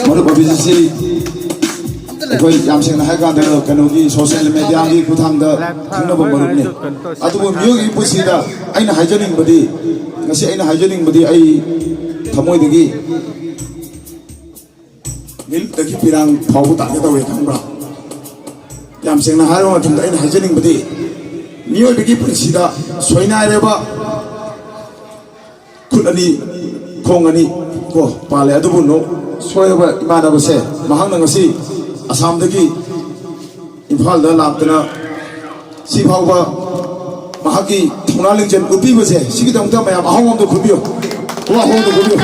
ꯃꯔꯨꯞ ꯑꯕꯤꯖꯤꯠꯁꯤ ꯑꯩꯈꯣꯏ ꯌꯥꯝ ꯁꯦꯡꯅ ꯍꯥꯏ ꯀꯥꯟꯗ ꯀꯩꯅꯣꯒꯤ ꯁꯣꯁꯤꯌꯦꯜ ꯃꯦꯗꯤꯌꯥꯒꯤ ꯈꯨꯠꯊꯥꯡꯗ ꯈꯪꯅꯕ ꯃꯔꯨꯞꯅꯤ꯫ ꯑꯗꯨꯕꯨ ꯃꯤꯑꯣꯏꯕꯒꯤ ꯄꯨꯟꯁꯤꯗ ꯑꯩꯅ ꯍꯥꯏꯖꯅꯤꯡꯕꯗꯤ, ꯉꯁꯤ ꯑꯩꯅ ꯍꯥꯏꯖꯅꯤꯡꯕꯗꯤ, ꯑꯩ ꯊꯃꯣꯏꯗꯒꯤ ꯃꯤꯠꯇꯒꯤ ꯄꯤꯔꯥꯡ ꯐꯥꯎꯕ ꯇꯥꯒꯦ ꯇꯧꯋꯦ, ꯈꯪꯕ꯭ꯔꯥ? ꯌꯥꯝ ꯁꯦꯡꯅ ꯍꯥꯏꯔꯕ ꯃꯇꯝꯗ ꯑꯩꯅ ꯍꯥꯏꯖꯅꯤꯡꯕꯗꯤ, ꯃꯤꯑꯣꯏꯕꯒꯤ ꯄꯨꯟꯁꯤꯗ ꯁꯣꯏꯅꯥꯏꯔꯕ ꯈꯨꯠ ꯑꯅꯤ, ꯈꯣꯡ ꯑꯅꯤ ꯀꯣ ꯄꯥꯜꯂꯦ꯫ ꯑꯗꯨꯕꯨ ꯅꯣ-, ꯁꯣꯏꯔꯕ ꯏꯃꯥꯟꯅꯕꯁꯦ, ꯃꯍꯥꯛꯅ ꯉꯁꯤ ꯑꯁꯥꯝꯗꯒꯤ ꯏꯝꯐꯥꯜꯗ ꯂꯥꯛꯇꯅ ꯁꯤ ꯐꯥꯎꯕ ꯃꯍꯥꯛꯀꯤ ꯊꯧꯅꯥ ꯂꯤꯡꯖꯦꯜ ꯎꯠꯄꯤꯕꯁꯦ, ꯁꯤꯒꯤꯗꯃꯛꯇ ꯃꯌꯥꯝ ꯑꯍꯥꯎꯕ ꯑꯝꯇ ꯈꯨꯕꯤꯌꯨ꯫ ꯋꯥ ꯑꯍꯥꯎꯕ ꯑꯝꯇ ꯈꯨꯕꯤꯌꯨ꯫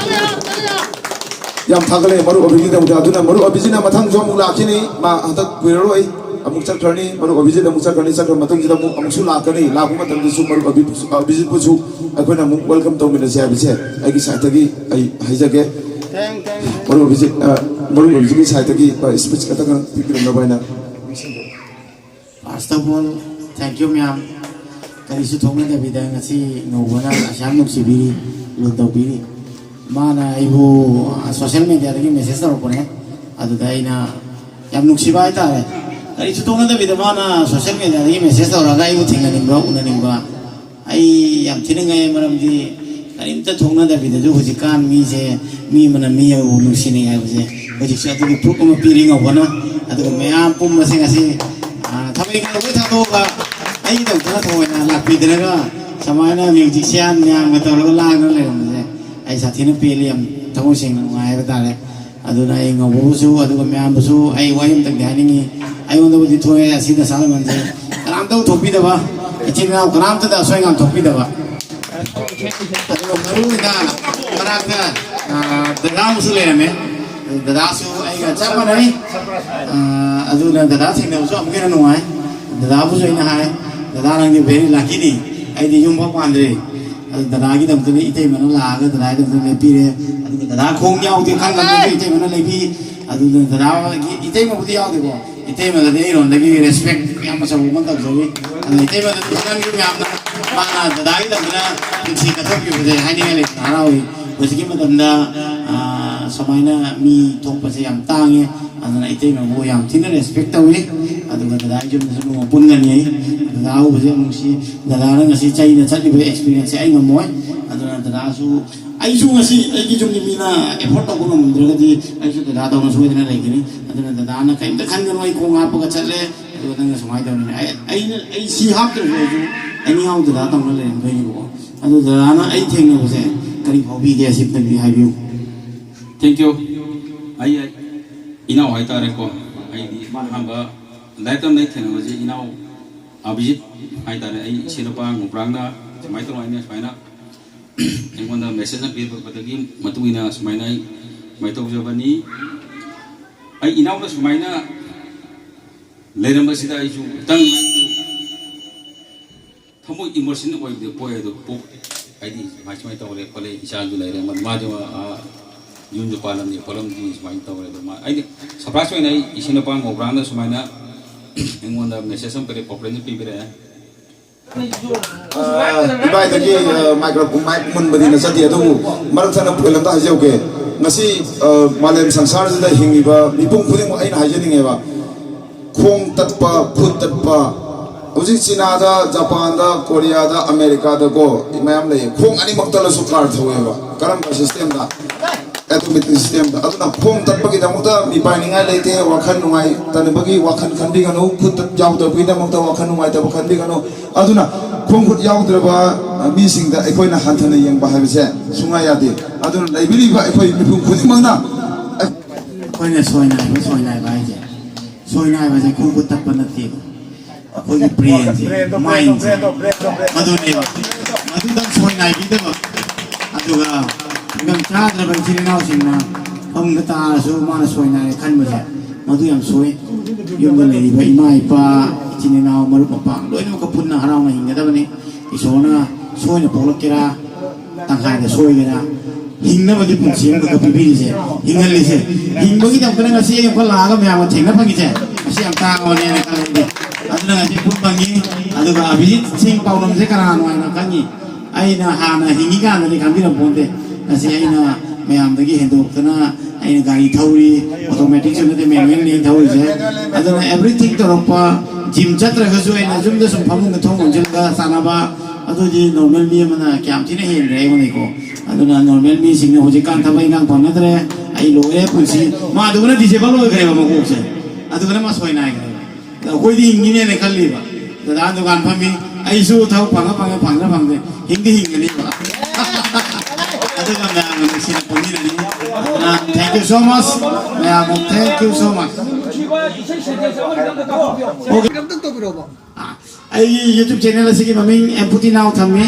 ꯌꯥꯝ ꯊꯥꯒꯠꯂꯦ ꯃꯔꯨꯞ ꯑꯕꯤꯒꯤꯗꯃꯛꯇ꯫ ꯑꯗꯨꯅ ꯃꯔꯨꯞ ꯑꯕꯤꯁꯤꯅ ꯃꯊꯪꯁꯨ ꯑꯃꯨꯛ ꯂꯥꯛꯈꯤꯅꯤ꯫ ꯃꯥ ꯍꯟꯗꯛ ꯀꯨꯏꯔꯔꯣꯏ꯫ ꯑꯃꯨꯛ ꯆꯠꯈ꯭ꯔꯅꯤ, ꯃꯔꯨꯞ ꯑꯕꯤꯖꯤꯠ ꯑꯃꯨꯛ ꯆꯠꯈ꯭ꯔꯅꯤ, ꯆꯠꯈ꯭ꯔ ꯃꯇꯨꯡꯁꯤꯗ ꯑꯃꯨꯛ, ꯑꯃꯨꯛꯁꯨ ꯂꯥꯛꯀꯅꯤ꯫ ꯂꯥꯛꯄ ꯃꯇꯝꯗꯁꯨ ꯃꯔꯨꯞ ꯑꯕꯤ-, ꯑꯕꯤꯖꯤꯠꯄꯨꯁꯨ ꯑꯩꯈꯣꯏꯅ ꯑꯃꯨꯛ ꯋꯦꯜꯀꯝ ꯇꯧꯃꯤꯟꯅꯁꯦ ꯍꯥꯏꯕꯁꯦ ꯑꯩꯒꯤ ꯁꯥꯏꯠꯇꯒꯤ ꯑꯩ ꯍꯥꯏꯖꯒꯦ꯫ ꯃꯔꯨꯞ ꯑꯕꯤꯖꯤꯠ, ꯑ, ꯃꯔꯨꯞ ꯑꯕꯤꯖꯤꯠꯀꯤ ꯁꯥꯏꯠꯇꯒꯤ, ꯑ, ꯁ꯭ꯄꯤꯆ ꯈꯛꯇꯪ ꯄꯤꯕꯤꯔꯝꯅꯕ ꯍꯥꯏꯅ꯫ First of all, thank you ꯃꯌꯥꯝ꯫ ꯀꯔꯤꯁꯨ ꯊꯣꯛꯅꯗꯕꯤꯗ ꯉꯁꯤ ꯅꯧꯕꯅ ꯑꯁꯨꯛ ꯌꯥꯝ ꯅꯨꯡꯁꯤꯕꯤꯔꯤ, ꯂꯨꯅ ꯇꯧꯕꯤꯔꯤ꯫ ꯃꯥꯅ ꯑꯩꯕꯨ ꯁꯣꯁꯦꯜ ꯃꯦꯗꯤꯌꯥꯗꯒꯤ ꯃꯦꯁꯦꯖ ꯇꯧꯔꯛꯄꯅꯦ꯫ ꯑꯗꯨꯗ ꯑꯩꯅ ꯌꯥꯝ ꯅꯨꯡꯁꯤꯕ ꯍꯥꯏꯇꯥꯔꯦ꯫ ꯀꯔꯤꯁꯨ ꯇꯣꯛꯅꯗꯕꯤꯗ ꯃꯥꯅ ꯁꯣꯁꯦꯜ ꯃꯦꯗꯤꯌꯥꯗꯒꯤ ꯃꯦꯁꯦꯖ ꯇꯧꯔꯛꯑꯒ ꯑꯩꯕꯨ ꯊꯦꯡꯅꯅꯤꯡꯕ, ꯎꯅꯅꯤꯡꯕ꯫ ꯑꯩ ꯌꯥꯝ ꯊꯤꯅ ꯉꯛꯑꯦ, ꯃꯔꯝꯗꯤ ꯀꯔꯤꯝꯇ ꯊꯣꯛꯅꯗꯕꯤꯗꯁꯨ ꯍꯧꯖꯤꯛꯀꯥꯟ ꯃꯤꯁꯦ, ꯃꯤ ꯑꯃꯅ ꯃꯤ ꯑꯃꯕꯨ ꯅꯨꯡꯁꯤꯅꯩ ꯍꯥꯏꯕꯁꯦ ꯍꯧꯖꯤꯛꯁꯨ ꯑꯗꯨꯒꯤ ꯄ꯭ꯔꯨꯞ ꯑꯃ ꯄꯤꯔꯤ ꯉꯧꯕꯅ꯫ ꯑꯗꯨꯒ ꯃꯌꯥꯝ ꯄꯨꯝꯕꯁꯦ ꯉꯁꯤ, ꯑ, ꯊꯕꯛ ꯏꯪꯈꯥꯡ ꯂꯣꯏ ꯊꯥꯗꯣꯛꯑꯒ ꯑꯩꯒꯤꯗꯃꯛꯇ ꯊꯑꯣꯏꯅ ꯂꯥꯛꯄꯤꯗꯅꯒ ꯁꯨꯃꯥꯏꯅ ꯃ꯭ꯌꯨꯖꯤꯛꯁꯤꯌꯥꯟ ꯃꯌꯥꯝꯒ ꯇꯧꯔꯒ ꯂꯥꯡꯗꯅ ꯂꯩꯔꯝꯕꯁꯦ ꯑꯩ ꯁꯥꯊꯤꯅ ꯄꯦꯜꯂꯤ, ꯌꯥꯝ ꯊꯃꯣꯏ ꯁꯦꯡꯅ ꯅꯨꯡꯉꯥꯏ ꯍꯥꯏꯕ ꯇꯥꯔꯦ꯫ ꯑꯗꯨꯅ ꯑꯩ ꯉꯧꯕꯕꯨꯁꯨ, ꯑꯗꯨꯒ ꯃꯌꯥꯝꯕꯨꯁꯨ ꯑꯩ ꯋꯥꯍꯩ ꯑꯃꯇꯪꯗꯤ ꯍꯥꯏꯅꯤꯡꯉꯤ꯫ ꯑꯩꯉꯣꯟꯗꯕꯨꯗꯤ ꯊꯣꯛꯑꯦ ꯑꯁꯤ ꯗꯁꯥ ꯂꯥꯏꯕꯛꯁꯦ, ꯀꯅꯥꯝꯇꯕꯨ ꯊꯣꯛꯄꯤꯗꯕ, ꯏꯆꯤꯟ ꯏꯅꯥꯎ ꯀꯅꯥꯝꯇꯗ ꯑꯁꯣꯏ ꯑꯉꯥꯝ ꯊꯣꯛꯄꯤꯗꯕ꯫ ꯑꯗꯨꯒ ꯃꯔꯨ ꯑꯣꯏꯅ ꯃꯅꯥꯛꯇ, ꯑ, ꯗꯗꯥ ꯑꯃꯁꯨ ꯂꯩꯔꯝꯃꯦ꯫ ꯗꯗꯥꯁꯨ ꯑꯩꯒ ꯆꯞ ꯃꯥꯟꯅꯩ꯫ ꯑ, ꯑꯗꯨꯅ ꯗꯗꯥ ꯊꯦꯡꯅꯕꯁꯨ ꯑꯃꯨꯛꯀ ꯍꯦꯟꯅ ꯅꯨꯡꯉꯥꯏ꯫ ꯗꯗꯥꯕꯨꯁꯨ ꯑꯩꯅ ꯍꯥꯏ, "ꯗꯗꯥ, ꯅꯪꯗꯤ very lucky ꯅꯤ, ꯑꯩꯗꯤ ꯌꯨꯝ ꯐꯥꯎ ꯄꯥꯟꯗ꯭ꯔꯤ꯫ ꯑꯗꯨ ꯗꯗꯥꯒꯤꯗꯃꯛꯇꯅꯤ, ꯏꯇꯩꯃꯅ ꯂꯥꯛꯑꯒ ꯗꯗꯥꯒꯤꯗꯃꯛꯇ ꯂꯦꯞꯄꯤꯔꯦ꯫ ꯑꯗꯨꯒ ꯗꯗꯥ ꯈꯣꯡ ꯌꯥꯎꯗꯦ ꯈꯪꯗꯕꯅꯤꯅ ꯏꯇꯩꯃꯅ ꯂꯩꯕꯤ꯫ ꯑꯗꯨꯅ ꯗꯗꯥꯒꯤ ꯏꯇꯩꯃꯕꯨꯗꯤ ꯌꯥꯎꯗꯦꯀꯣ, ꯏꯇꯩꯃꯗꯗꯤ ꯑꯩꯔꯣꯝꯗꯒꯤ ꯔꯦꯁꯄꯦꯛ ꯌꯥꯝ ꯑꯆꯧꯕ ꯑꯃ ꯇꯧꯖꯔꯤ꯫ ꯑꯗꯨꯅ ꯏꯇꯩꯃꯗꯗꯤ ꯊꯥꯒꯠꯅꯤꯡꯉꯤ ꯃꯌꯥꯝꯅ, ꯃꯥꯅ ꯗꯗꯥꯒꯤꯗꯃꯛꯇ ꯄꯨꯟꯁꯤ ꯀꯠꯊꯣꯛꯈꯤꯕꯁꯦ ꯍꯥꯏꯅꯤꯡꯉꯥꯏ ꯂꯩꯇꯅ ꯍꯔꯥꯎꯏ꯫ ꯍꯧꯖꯤꯛꯀꯤ ꯃꯇꯝꯗ, ꯑ, ꯁꯨꯃꯥꯏꯅ ꯃꯤ ꯊꯣꯛꯄꯁꯦ ꯌꯥꯝ ꯇꯥꯡꯉꯦ꯫ ꯑꯗꯨꯅ ꯏꯇꯩꯃꯕꯨ ꯌꯥꯝ ꯊꯤꯅ ꯔꯦꯁꯄꯦꯛ ꯇꯧꯏ꯫ ꯑꯗꯨꯒ ꯗꯗꯥꯒꯤ ꯌꯨꯝꯗꯁꯨ ꯅꯣꯡꯃ ꯄꯨꯟꯒꯅꯤ ꯑꯩ꯫ ꯗꯗꯥ ꯎꯕꯁꯦ ꯌꯥꯝ ꯅꯨꯡꯁꯤ꯫ ꯗꯗꯥꯅ ꯉꯁꯤ ꯆꯩꯅ ꯆꯠꯂꯤꯕ ꯑꯦꯛꯁꯄꯤꯔꯤꯌꯦꯟꯁꯁꯦ ꯑꯩ ꯉꯝꯃꯣꯏ꯫ ꯑꯗꯨꯅ ꯗꯗꯥꯁꯨ, ꯑꯩꯁꯨ ꯉꯁꯤ ꯑꯩꯒꯤ ꯌꯨꯝꯒꯤ ꯃꯤꯅ ꯑꯦꯐꯣꯔꯠ ꯇꯧꯕ ꯉꯝꯗ꯭ꯔꯒꯗꯤ ꯑꯩꯁꯨ ꯗꯗꯥꯗꯧꯅ ꯁꯣꯏꯗꯅ ꯂꯩꯒꯅꯤ꯫ ꯑꯗꯨꯅ ꯗꯗꯥꯅ ꯀꯔꯤꯝꯇ ꯈꯟꯒꯅꯨ, ꯑꯩ ꯈꯣꯡ ꯍꯥꯞꯄꯒ ꯆꯠꯂꯦ꯫ ꯑꯗꯨꯒ ꯅꯪꯅ ꯁꯨꯃꯥꯏꯅ ꯇꯧꯔꯤꯅꯦ꯫ ꯑꯩ, ꯑꯩꯅ, ꯑꯩ ꯁꯤ ꯍꯥꯞꯇ꯭ꯔꯁꯨ ꯑꯩꯁꯨ ꯑꯦꯅꯤ ꯍꯥꯎ ꯗꯗꯥ ꯇꯧꯅ ꯂꯩꯔꯝꯗꯣꯏꯅꯦꯕꯀꯣ꯫ ꯑꯗꯨ ꯗꯗꯥꯅ ꯑꯩ ꯊꯦꯡꯅꯕꯁꯦ ꯀꯔꯤ ꯐꯥꯎꯕꯤꯒꯦ, ꯑꯁꯤꯝꯇꯪꯗꯤ ꯍꯥꯏꯕꯤꯌꯨ꯫ Thank you꯫ ꯑꯩ, ꯑꯩ ꯏꯅꯥꯎ ꯍꯥꯏꯇꯥꯔꯦꯀꯣ, ꯑꯩꯗꯤ ꯑꯍꯥꯟꯕ ꯂꯥꯏꯔꯤꯛ ꯇꯝꯅ ꯑꯩ ꯊꯦꯡꯅꯕꯁꯦ ꯏꯅꯥꯎ ꯑꯕꯤꯖꯤꯠ ꯍꯥꯏꯇꯥꯔꯦ꯫ ꯑꯩ ꯏꯆꯦ ꯅꯨꯄꯥ ꯉꯧꯕ꯭ꯔꯥꯡꯅ ꯁꯨꯃꯥꯏꯅ ꯇꯧꯔ ꯑꯩꯅ ꯁꯨꯃꯥꯏꯅ ꯑꯩꯉꯣꯟꯗ ꯃꯦꯁꯦꯖ ꯑꯃ ꯄꯤꯔꯛꯄꯗꯒꯤ ꯃꯇꯨꯡ ꯏꯟꯅ ꯁꯨꯃꯥꯏꯅ ꯑꯩ ꯁꯨꯃꯥꯏꯅ ꯇꯧꯖꯕꯅꯤ꯫ ꯑꯩ ꯏꯅꯥꯎꯅ ꯁꯨꯃꯥꯏꯅ ꯂꯩꯔꯝꯕꯁꯤꯗ ꯑꯩꯁꯨ ꯈꯤꯇꯪ ꯊꯃꯣꯏ ꯏꯃꯣꯁꯟ ꯑꯣꯏꯕꯗꯤ ꯄꯣꯛꯑꯦ꯫ ꯑꯗꯨ ꯄꯣꯛ ꯍꯥꯏꯗꯤ ꯁꯨꯃꯥꯏ ꯁꯨꯃꯥꯏꯅ ꯇꯧꯔꯦ ꯈꯣꯠꯂꯦ, ꯏꯆꯥꯁꯨ ꯂꯩꯔꯦ, ꯃꯥ-, ꯃꯥꯁꯨ, ꯑꯥ, ꯌꯨꯝꯁꯨ ꯄꯥꯜꯂꯝꯅꯤ ꯈꯣꯠꯂꯝꯅꯤ ꯁꯨꯃꯥꯏꯅ ꯇꯧꯔꯦ꯫ ꯑꯗꯣ ꯃꯥ, ꯑꯩꯗꯤ ꯁꯔꯄ꯭ꯔꯥꯏꯁ ꯑꯣꯏꯅ ꯑꯩ ꯏꯆꯤꯟ ꯅꯨꯄꯥ ꯉꯧꯕ꯭ꯔꯥꯡꯅ ꯁꯨꯃꯥꯏꯅ ꯑꯩꯉꯣꯟꯗ ꯃꯦꯁꯦꯖ ꯑꯃ ꯄꯤꯔꯛꯑꯦ, ꯄꯥꯎꯄ꯭ꯔꯦꯟꯗ ꯄꯤꯕꯤꯔꯛꯑꯦ꯫ ꯑ, ꯏꯕꯥꯏꯗꯒꯤ, ꯑ, ꯃꯥꯏꯀ꯭ꯔꯣ-, ꯃꯥꯏꯛ ꯃꯨꯟꯕꯗꯤ ꯅꯠꯆꯗꯦ, ꯑꯗꯨꯕꯨ ꯃꯔꯛ ꯊꯠꯅ ꯄꯣꯏꯟ ꯑꯝꯇ ꯍꯥꯏꯖꯍꯧꯒꯦ꯫ ꯉꯁꯤ, ꯑ, ꯃꯥꯂꯦꯝ ꯁꯪꯁꯥꯔꯁꯤꯗ ꯍꯤꯡꯉꯤꯕ ꯃꯤꯄꯨꯝ ꯈꯨꯗꯤꯡꯃꯛ ꯑꯩꯅ ꯍꯥꯏꯖꯅꯤꯡꯉꯦꯕ, ꯈꯣꯡ ꯇꯠꯄ, ꯈꯨꯠ ꯇꯠꯄ, ꯍꯧꯖꯤꯛ ꯆꯤꯅꯥꯗ, ꯖꯄꯥꯟꯗ, ꯀꯣꯔꯤꯌꯥꯗ, ꯑꯃꯦꯔꯤꯀꯥꯗꯀꯣ ꯃꯌꯥꯝ ꯂꯩꯌꯦ꯫ ꯈꯣꯡ ꯑꯅꯤꯃꯛ ꯇꯠꯂꯁꯨ ꯀꯥꯔ ꯊꯧꯋꯦꯕ꯫ ꯀꯔꯝꯕ ꯁꯤꯁꯇꯦꯝꯗ? ꯑꯦꯇꯣꯃꯤꯛ ꯁꯤꯁꯇꯦꯝꯗ꯫ ꯑꯗꯨꯅ ꯈꯣꯡ ꯇꯠꯄꯒꯤꯗꯃꯛꯇ ꯃꯤꯄꯥꯏꯅꯤꯡꯉꯥꯏ ꯂꯩꯇꯦ, ꯋꯥꯈꯜ ꯅꯨꯡꯉꯥꯏꯇꯅꯕꯒꯤ ꯋꯥꯈꯜ ꯈꯟꯕꯤꯒꯅꯨ, ꯈꯨꯠ ꯇꯠ ꯌꯥꯎꯗꯕꯒꯤꯗꯃꯛꯇ ꯋꯥꯈꯜ ꯅꯨꯡꯉꯥꯏꯇꯕ ꯈꯟꯕꯤꯒꯅꯨ꯫ ꯑꯗꯨꯅ ꯈꯣꯡ ꯈꯨꯠ ꯌꯥꯎꯗ꯭ꯔꯕ ꯃꯤꯁꯤꯡꯗ ꯑꯩꯈꯣꯏꯅ ꯍꯟꯊꯅ ꯌꯦꯡꯕ ꯍꯥꯏꯕꯁꯦ ꯁꯨꯡꯌꯥ ꯌꯥꯗꯦ꯫ ꯑꯗꯨꯅ ꯂꯩꯕꯤꯔꯤꯕ ꯑꯩꯈꯣꯏ ꯃꯤꯄꯨꯝ ꯈꯨꯗꯤꯡꯃꯛꯅ ꯑꯩꯈꯣꯏꯅ ꯁꯣꯏꯅꯥꯏꯕ, ꯁꯣꯏꯅꯥꯏꯕ ꯍꯥꯏꯁꯦ, ꯁꯣꯏꯅꯥꯏꯕꯁꯦ ꯈꯣꯡ ꯈꯨꯠ ꯇꯠꯄ ꯅꯠꯇꯦꯕ꯫ ꯑꯩꯈꯣꯏꯒꯤ ꯕ꯭ꯔꯦꯟꯁꯦ, ꯃꯥꯏꯟꯁꯦ, ꯃꯗꯨꯅꯦꯕ꯫ ꯃꯗꯨꯗꯪ ꯁꯣꯏꯅꯥꯏꯕꯤꯗꯕ, ꯑꯗꯨꯒ ꯐꯤꯕꯝ ꯆꯥꯗ꯭ꯔꯕ ꯏꯆꯤꯜ ꯏꯅꯥꯎꯁꯤꯡꯅ ꯐꯃꯨꯡꯗ ꯇꯥꯔꯁꯨ ꯃꯥꯅ ꯁꯣꯏꯅꯥꯏꯔꯦ ꯈꯟꯕꯁꯦ, ꯃꯗꯨ ꯌꯥꯝ ꯁꯣꯏ꯫ ꯌꯨꯝꯗ ꯂꯩꯔꯤꯕ ꯏꯃꯥ ꯏꯄꯥ, ꯏꯆꯤꯟ ꯏꯅꯥꯎ, ꯃꯔꯨꯞ ꯃꯄꯥꯡ ꯂꯣꯏꯅꯃꯛꯀ ꯄꯨꯟꯅ ꯍꯔꯥꯎꯅ ꯍꯤꯡꯒꯗꯕꯅꯤ꯫ ꯏꯁꯣꯔꯅ ꯁꯣꯏꯅ ꯄꯣꯛꯂꯛꯀꯦꯔꯥ, ꯇꯪꯈꯥꯏꯗ ꯁꯣꯏꯒꯦꯔꯥ, ꯍꯤꯡꯅꯕꯒꯤ ꯄꯨꯟꯁꯤ ꯑꯃꯈꯛ ꯄꯤꯕꯤꯔꯤꯁꯦ, ꯍꯤꯡꯍꯜꯂꯤꯁꯦ, ꯍꯤꯡꯕꯒꯤꯗꯃꯛꯇꯅ ꯉꯁꯤ ꯑꯩ ꯑꯃꯨꯛꯀ ꯂꯥꯛꯑꯒ ꯃꯌꯥꯝꯒ ꯊꯦꯡꯅ ꯐꯪꯉꯤꯁꯦ, ꯃꯁꯤ ꯌꯥꯝ ꯇꯥꯡꯕꯅꯦꯅ ꯈꯜꯂꯦ ꯑꯩꯗꯤ꯫ ꯑꯗꯨꯅ ꯉꯁꯤ ꯄꯨꯟ ꯐꯪꯉꯤ꯫ ꯑꯗꯨꯒ ꯑꯕꯤꯖꯤꯠ ꯁꯤꯡ ꯄꯥꯎꯅꯝꯁꯦ ꯀꯅꯥꯅꯣ ꯍꯥꯏꯅ ꯈꯪꯉꯤ? ꯑꯩꯅ ꯍꯥꯟꯅ ꯍꯤꯡꯉꯤꯀꯥꯟꯗꯗꯤ ꯈꯪꯕꯤꯔꯝ ꯄꯣꯟꯇꯦ꯫ ꯉꯁꯤ ꯑꯩꯅ ꯃꯌꯥꯝꯗꯒꯤ ꯍꯦꯟꯗꯣꯛꯇꯅ ꯑꯩꯅ ꯒꯥꯔꯤ ꯊꯧꯔꯤ, ꯑꯣꯇꯣꯃꯦꯇꯤꯛꯁꯨ ꯅꯠꯇꯦ, ꯃꯦꯅꯨꯋꯦꯜꯅꯤ ꯑꯩꯅ ꯊꯧꯔꯤꯁꯦ꯫ ꯑꯗꯨꯅ ꯑꯦꯕ꯭ꯔꯤꯊꯤꯡ ꯇꯧꯔꯛꯄ, ꯖꯤꯝ ꯆꯠꯇ꯭ꯔꯒꯁꯨ ꯑꯩꯅ ꯌꯨꯝꯗ ꯁꯨꯝ ꯐꯃꯨꯡꯗ ꯊꯣꯡ ꯂꯣꯟꯁꯤꯜꯂꯒ ꯆꯥꯅꯕ, ꯑꯗꯨꯗꯤ ꯅꯣꯔꯃꯦꯜ ꯃꯤ ꯑꯃꯅ ꯀꯌꯥꯝ ꯊꯤꯅ ꯍꯦꯟꯈ꯭ꯔꯦ ꯑꯩꯉꯣꯟꯗꯒꯤꯀꯣ꯫ ꯑꯗꯨꯅ ꯅꯣꯔꯃꯦꯜ ꯃꯤꯁꯤꯡꯅ ꯍꯧꯖꯤꯛꯀꯥꯟ ꯊꯕꯛ ꯏꯪꯈꯥꯡ ꯐꯪꯅꯗ꯭ꯔꯦ, ꯑꯩ ꯂꯣꯏꯔꯦ ꯄꯨꯟꯁꯤ꯫ ꯃꯥꯗꯨꯕꯨꯅ ꯗꯤꯁꯦꯕꯜ ꯑꯣꯏꯈ꯭ꯔꯦꯕ ꯃꯀꯣꯛꯁꯦ, ꯑꯗꯨꯒꯅ ꯃꯥ ꯁꯣꯏ ꯅꯥꯏꯈ꯭ꯔꯦꯕ꯫ ꯑꯗ ꯑꯩꯈꯣꯏꯗꯤ ꯍꯤꯡꯉꯤꯅꯦꯅ ꯈꯜꯂꯤꯕ꯫ ꯗꯗꯥ ꯗꯨꯀꯥꯟ ꯐꯝꯃꯤ, ꯑꯩꯁꯨ ꯊꯕꯛ ꯐꯪꯉ ꯐꯪꯉ, ꯐꯪꯗ꯭ꯔ ꯐꯪꯗ꯭ꯔꯦ, ꯍꯤꯡꯗꯤ ꯍꯤꯡꯒꯅꯦꯕ꯫ ꯑꯗꯨꯒ ꯃꯌꯥꯝꯅ ꯅꯨꯡꯁꯤꯅ ꯄꯨꯟꯕꯤꯔꯅꯤ꯫ ꯑꯗꯨꯅ thank you so much, ꯃꯌꯥꯝ, thank you so much꯫ Okay. ꯑꯩꯒꯤ YouTube channel ꯑꯁꯤꯒꯤ ꯃꯃꯤꯡ ꯑꯦꯝꯄꯨꯇꯤ ꯅꯥꯎ ꯊꯝꯃꯤ꯫